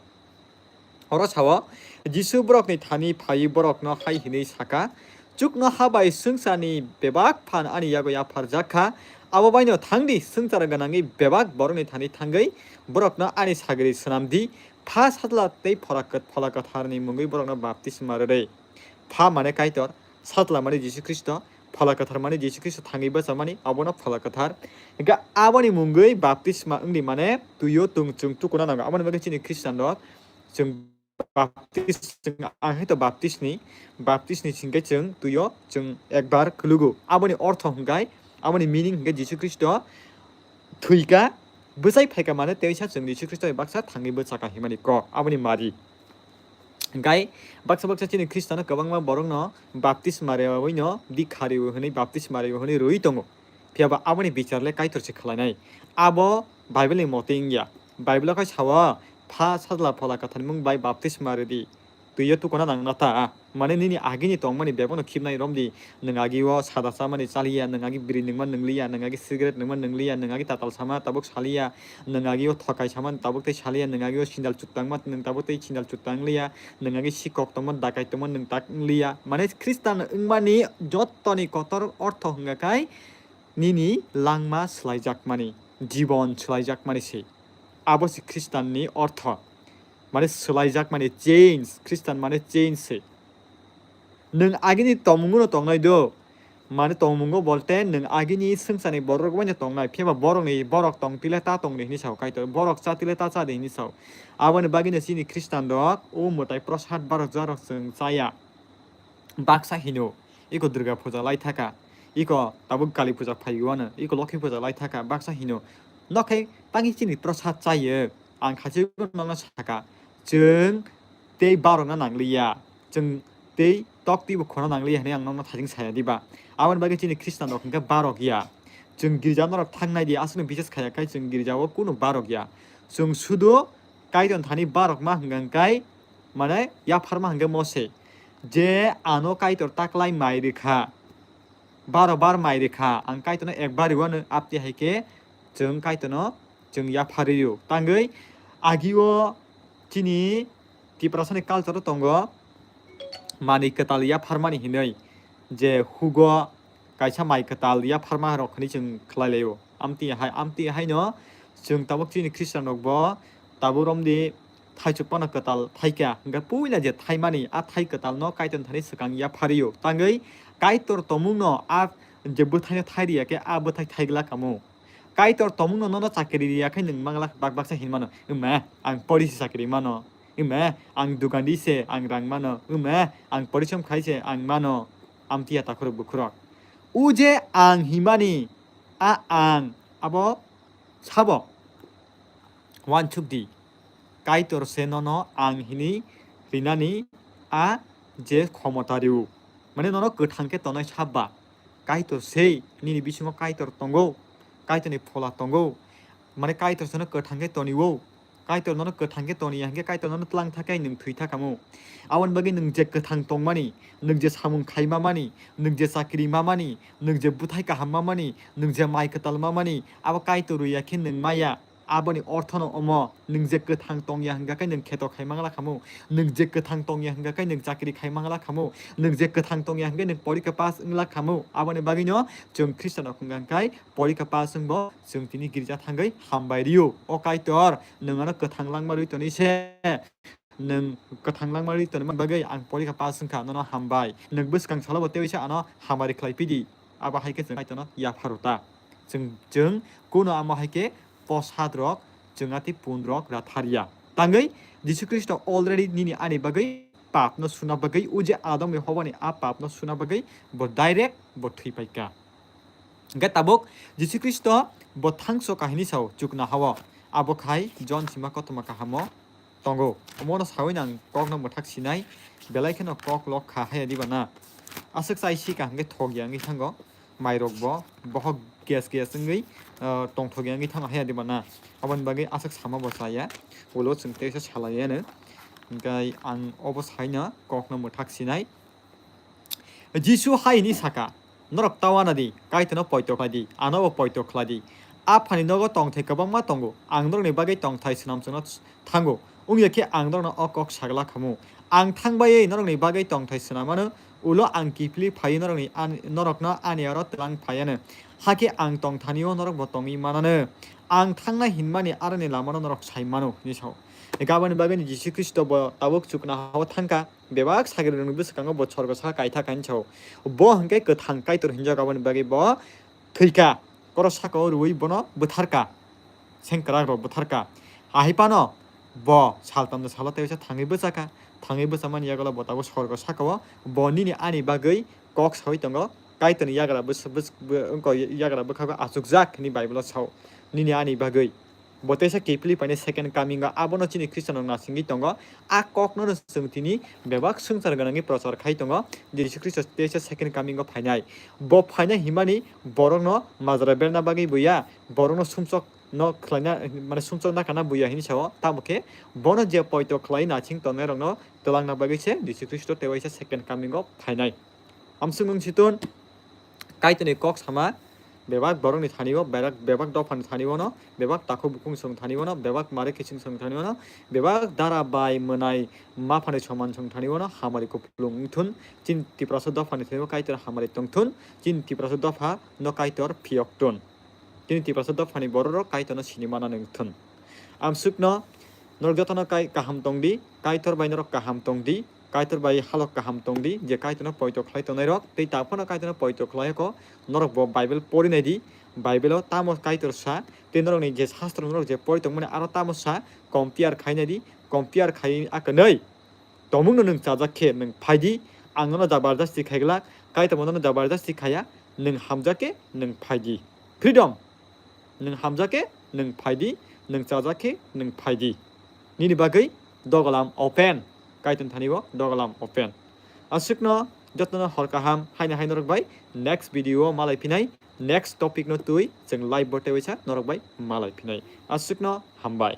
Oro sao, Jisu borokni thani phaiwi borokno hai hwnwi saka, "Chuknoha bai swngcharni bebak phan ani yago yapharjak kha, abo baino thangdi swngchar gwnangwi bebak borokni thani thangwi borokno ani sagiri swnam di, pha Sajla tei Phola Kwt-, Phola Kwtharni mungwi borokno baptisma rw di." Pha mane Kaitor, Sajla mane Jisu Khristo, Phola Kwthar mane Jisu Khristo thangwi bachamani, abono Phola Kwthar. Hingkhe aboni mungwi baptisma wngdi mane twio tung chwng tukuna nango. Aboni bagwi chini Khristian rok chwng baptis, chwng ang hai to baptis ni, baptis ni singkhe chwng twio chwng ekbar khulugo. Aboni ortho hwnkhe, aboni meaning hwnkhe Jisu Khristo thwika, bwchai phaika mane teisa chwng Jisu Khristo bai baksa thangwi bwchaka himani kok, aboni mari. Hingkai baksa baksa chini Khristano kwbangma borokno baptisma rwui no dikha rwui hwnwi baptisma rwui hwnwi rwui tongo. Phiya ba aboni bichar le Kaitor se khlainai. Abo Bible ni motwi wngya. Bible o khai sao, "Pha Sajla Phola Kwtharni mung bai baptisma rwdi. Twi o tukuna nang na ta." Mane nini agini tongmani bebakno khibnai romdi. Nwng agi o sada chamani chaliya, nwng agi biri nungma nungliya, nwng agi cigarette nungma nungliya, nwng agi tatal sama tabuk saliya, nwng agi o thokai sama tabuk tei saliya, nwng agi o sindal chutangma nwng tabuk tei sindal chutangliya, nwng agi sikok tongma dakai tongma nwng tak wngliya. Mane Khristan wngmani jottoni kotor ortho hwnga khai nini langma swlaijakmani, jibon swlaijakmani se. Abo se Khristanni ortho. Mane swlaijakmani, change, Khristan mane change se. Nwng agini tongmungo no tongnai do. Mane tongmungo bolte nwng agini swngcharni borok bai no tongnai. Phiya ba borokni, borok tong tile ta tong di hinwi sao Kaitor. Borok cha tile ta cha di hinwi sao. Aboni bagwi no chini Khristan rok o mwtai prosad barok jarok chwng chaya. Baksa hino, iko Durga puja lai thaka, iko tabuk Kali puja phaiwano, iko Lokhi puja lai thaka, baksa hino. Nokhai tangi chini prosad chayo, ang khachigwi nokno saka, chwng tei barokna nangliya, chwng tei tok twibo khorna nangliya hinwi ang nokno thajing saya diba. Aboni bagwi chini Khristan rok hwnkhe barok ya. Chwng girja norok thangnai di, aswkno bises khaya khai chwng girjao kunu barok ya. Chwng sudu Kaitor thani barok ma hwnkha hwnkhe mane yapharma hwnkhe Mose, je ano Kaitor taklai mai rwkha, baro bar mai rwkha, ang Kaitorno ekbar rwano, apti hai khe chwng Kaitorno chwng yaphar rw-o. Tangwi agio chini Tiprasani culture-o tongo manwi kwtal yapharmani hinwi, je hugo kaisa mai kwtal yapharma rok hinwi chwng khlai laio. Amtwi hai, amtwi haino chwng tabuk chini Khristian rokbo tabuk romdi thaichuk phano kwtal thaikha, hwnkhe puila je thaimani a thai kwtalno Kaitor thani swkang yaphario. Tangwi Kaitor tongmungno a je bwthaino thai riya khe a bwthai thai glak kamo. Kaitor tongmungno nono chakiri riya khe nwng manglak bak baksa hin mano, "Wngma, ang pori se chakiri mano. Wngma, ang dukandi se ang rang mano. Wngma, ang porisom khai se ang mano." Amtwi ya takhurok bukhurok. O je ang himani, a ang abo sabo? Uansuk di, Kaitor se nono ang hini rinani a je khomota rio. Mane nono kwthang khe tongnai sab ba? Kaitor sei, nini bisingo Kaitor tongo, Kaitorni phola tongo. Mane Kaitor seno kwthang khe tonio. Kaitor nono kwthang khe toniya hwnkhe Kaitor nono twlang tha khe nwng thwi tha kamo. Aboni bagwi nwng je kwthang tongmani, nwng je samung khai mamani, nwng je chakri mamani, nwng je bwthai kaham mamani, nwng je mai kwtal mamani, abo Kaitor rwya khe nwng maya. Aboni orthono omo, nwng je kwthang tongya hwnkha khe nwng kheto khai mangla khamu, nwng je kwthang tongya hwnkha khe nwng chakri khai mangla khamu, nwng je kwthang tongya hwnkhe nwng porikha pass wngla khamu. Aboni bagwino chwng Khristianrok hwnkha khe porikha pass wngbo chwng tini girja thangwi hambai rio. O Kaitor, nwng ano kwthang langma rwi toni se, nwng kwthang langma rwi toni bagwi ang porikha pass wngkha, nono hambai. Nwng bwskang salo bo tei waisa ano hamari khlai pidi. Abo hai khe chwng Kaitorno yapharo ta. Chwng, chwng kuno amo hai khe posad rok, chwng ati pun rok ratharya. Tangwi Jisu Khristo already nini ani bagwi papno suna bagwi, o je Adam bai Hobani a papno suna bagwi bo direct bo thwi paikha. Hwnkhe tabuk Jisu Khristo bo thangso kahini sao chukna hao. Abo khai Jon sima kothoma kahamo tongo. Omono saui nang kokno mwthak sinai, belai kheno kok lok kha haya diba na. Aswk chai si kaham khe thok ya wngwi thango. Mairok bo bohok gas gas wngwi, ah, tongthok ya wngwi thango haya diba na. Aboni bagwi aswk sama bo chaya. Ulo chwng teisa salai yano. Hwnkhe ang obo saina kokno mwthak sinai. Jisu hai hwnwi saka, "Norok ta uana di, Kaitorno poito khlai di, ano bo poito khlai di. Aphani nogo tongthai kwbangma tongo, ang norokni bagwi tongthai swnam chwngno thango, wngya khe ang norokno o kok sagla khamu. Ang thang baiwi norokni bagwi tongthai swnam mano, ulo ang kiphilwi phaiwi norokni ani, norokno ani aro twlang phai anw. Hakhe ang tongthani-o norok bo tongwi man anw. Ang thangnai hinmani aroni lamano norok sai mano," hwnwi sao. Gaboni bagwino Jisu Khristo bo tabuk chukna hao thangkha. Bebak sagrirokni bwskango bo sorgo saka kaitha kainwi sao. Bo hwnkhe kwthang Kaitor hinjak, aboni bagwi bo thwikha. Koro sakao rwui bono bwtharkha. Sengkwrak rok bwtharkha. Ahai phano bo saltamni salo tei waisa thangwi bwchakha. Thangwi bwchamani yagulo bo tabuk sorgo sakao bo nini ani bagwi kok saui tongo. Kaitorni yagra bwsa-, bwsa-, bw-, wngkha yagra bwkhago achukjak hinwi Bible o sao. Nini ani bagwi. Bo teisa kiphilwi phainai second coming o, abono chini Khristianrok nasingwi tongo. A kokno no chwng tini bebak swngchar gwnangwi prochar khai tongo, je Jisu Khristo teisa second coming o phainai. Bo phainai hinmani borokno majra berna bagwi buya, borokno sumsok no khlaina, mane sumsok nakana buya hinwi sao. Tamo khe bono je poito khlai nasing tongnairokno twlangna bagwi se Jisu Khristo teisa second coming o phainai. Amswk nwng siton Kaitorni kok sama bebak borokni thani o, bebak, bebak dophani thani o no, bebak takhuk bukhuk song thani o no, bebak mare kiching song thani o no, bebak dara bai mwnai maphani soman song thani o no, hamari kupulung wngthun, chini Tiprasa dophani thani o Kaitor hamari tongthun, chini Tiprasa dopha no Kaitor phiyok tun. Chini Tiprasa dophani bororok Kaitorno sini mana wngthun. Amswkno norok jotono kai-, kaham tongdi, Kaitor bai norok kaham tongdi, Kaitor bai halok kaham tongdi, je Kaitorno poito khlai tongnairok, tei taphano Kaitorno poito khlai kho, norok bo Bible pori naidi, Bible-o tamo Kaitor sa, tei norokni je sastro norok je pori tongmani aro tamo sa, compare khai naidi, compare khai akwnwi. Tongmungno nwng chajak khe nwng phaidi, ang nono jabardasti khaiglak, Kaitorbo nono jabardasti khaya, nwng hamjak khe nwng phaidi. Freedom! Nwng hamjak khe nwng phaidi, nwng chajak khe nwng phaidi. Nini bagwi dogalam open, Kaitorni thani o dogalam open. Aswkno jotono hor kaham, haino hai norok bai next video o malai phinai, next topic no twi chwng live bo tei waisa norok bai malai phinai. Aswkno hambai.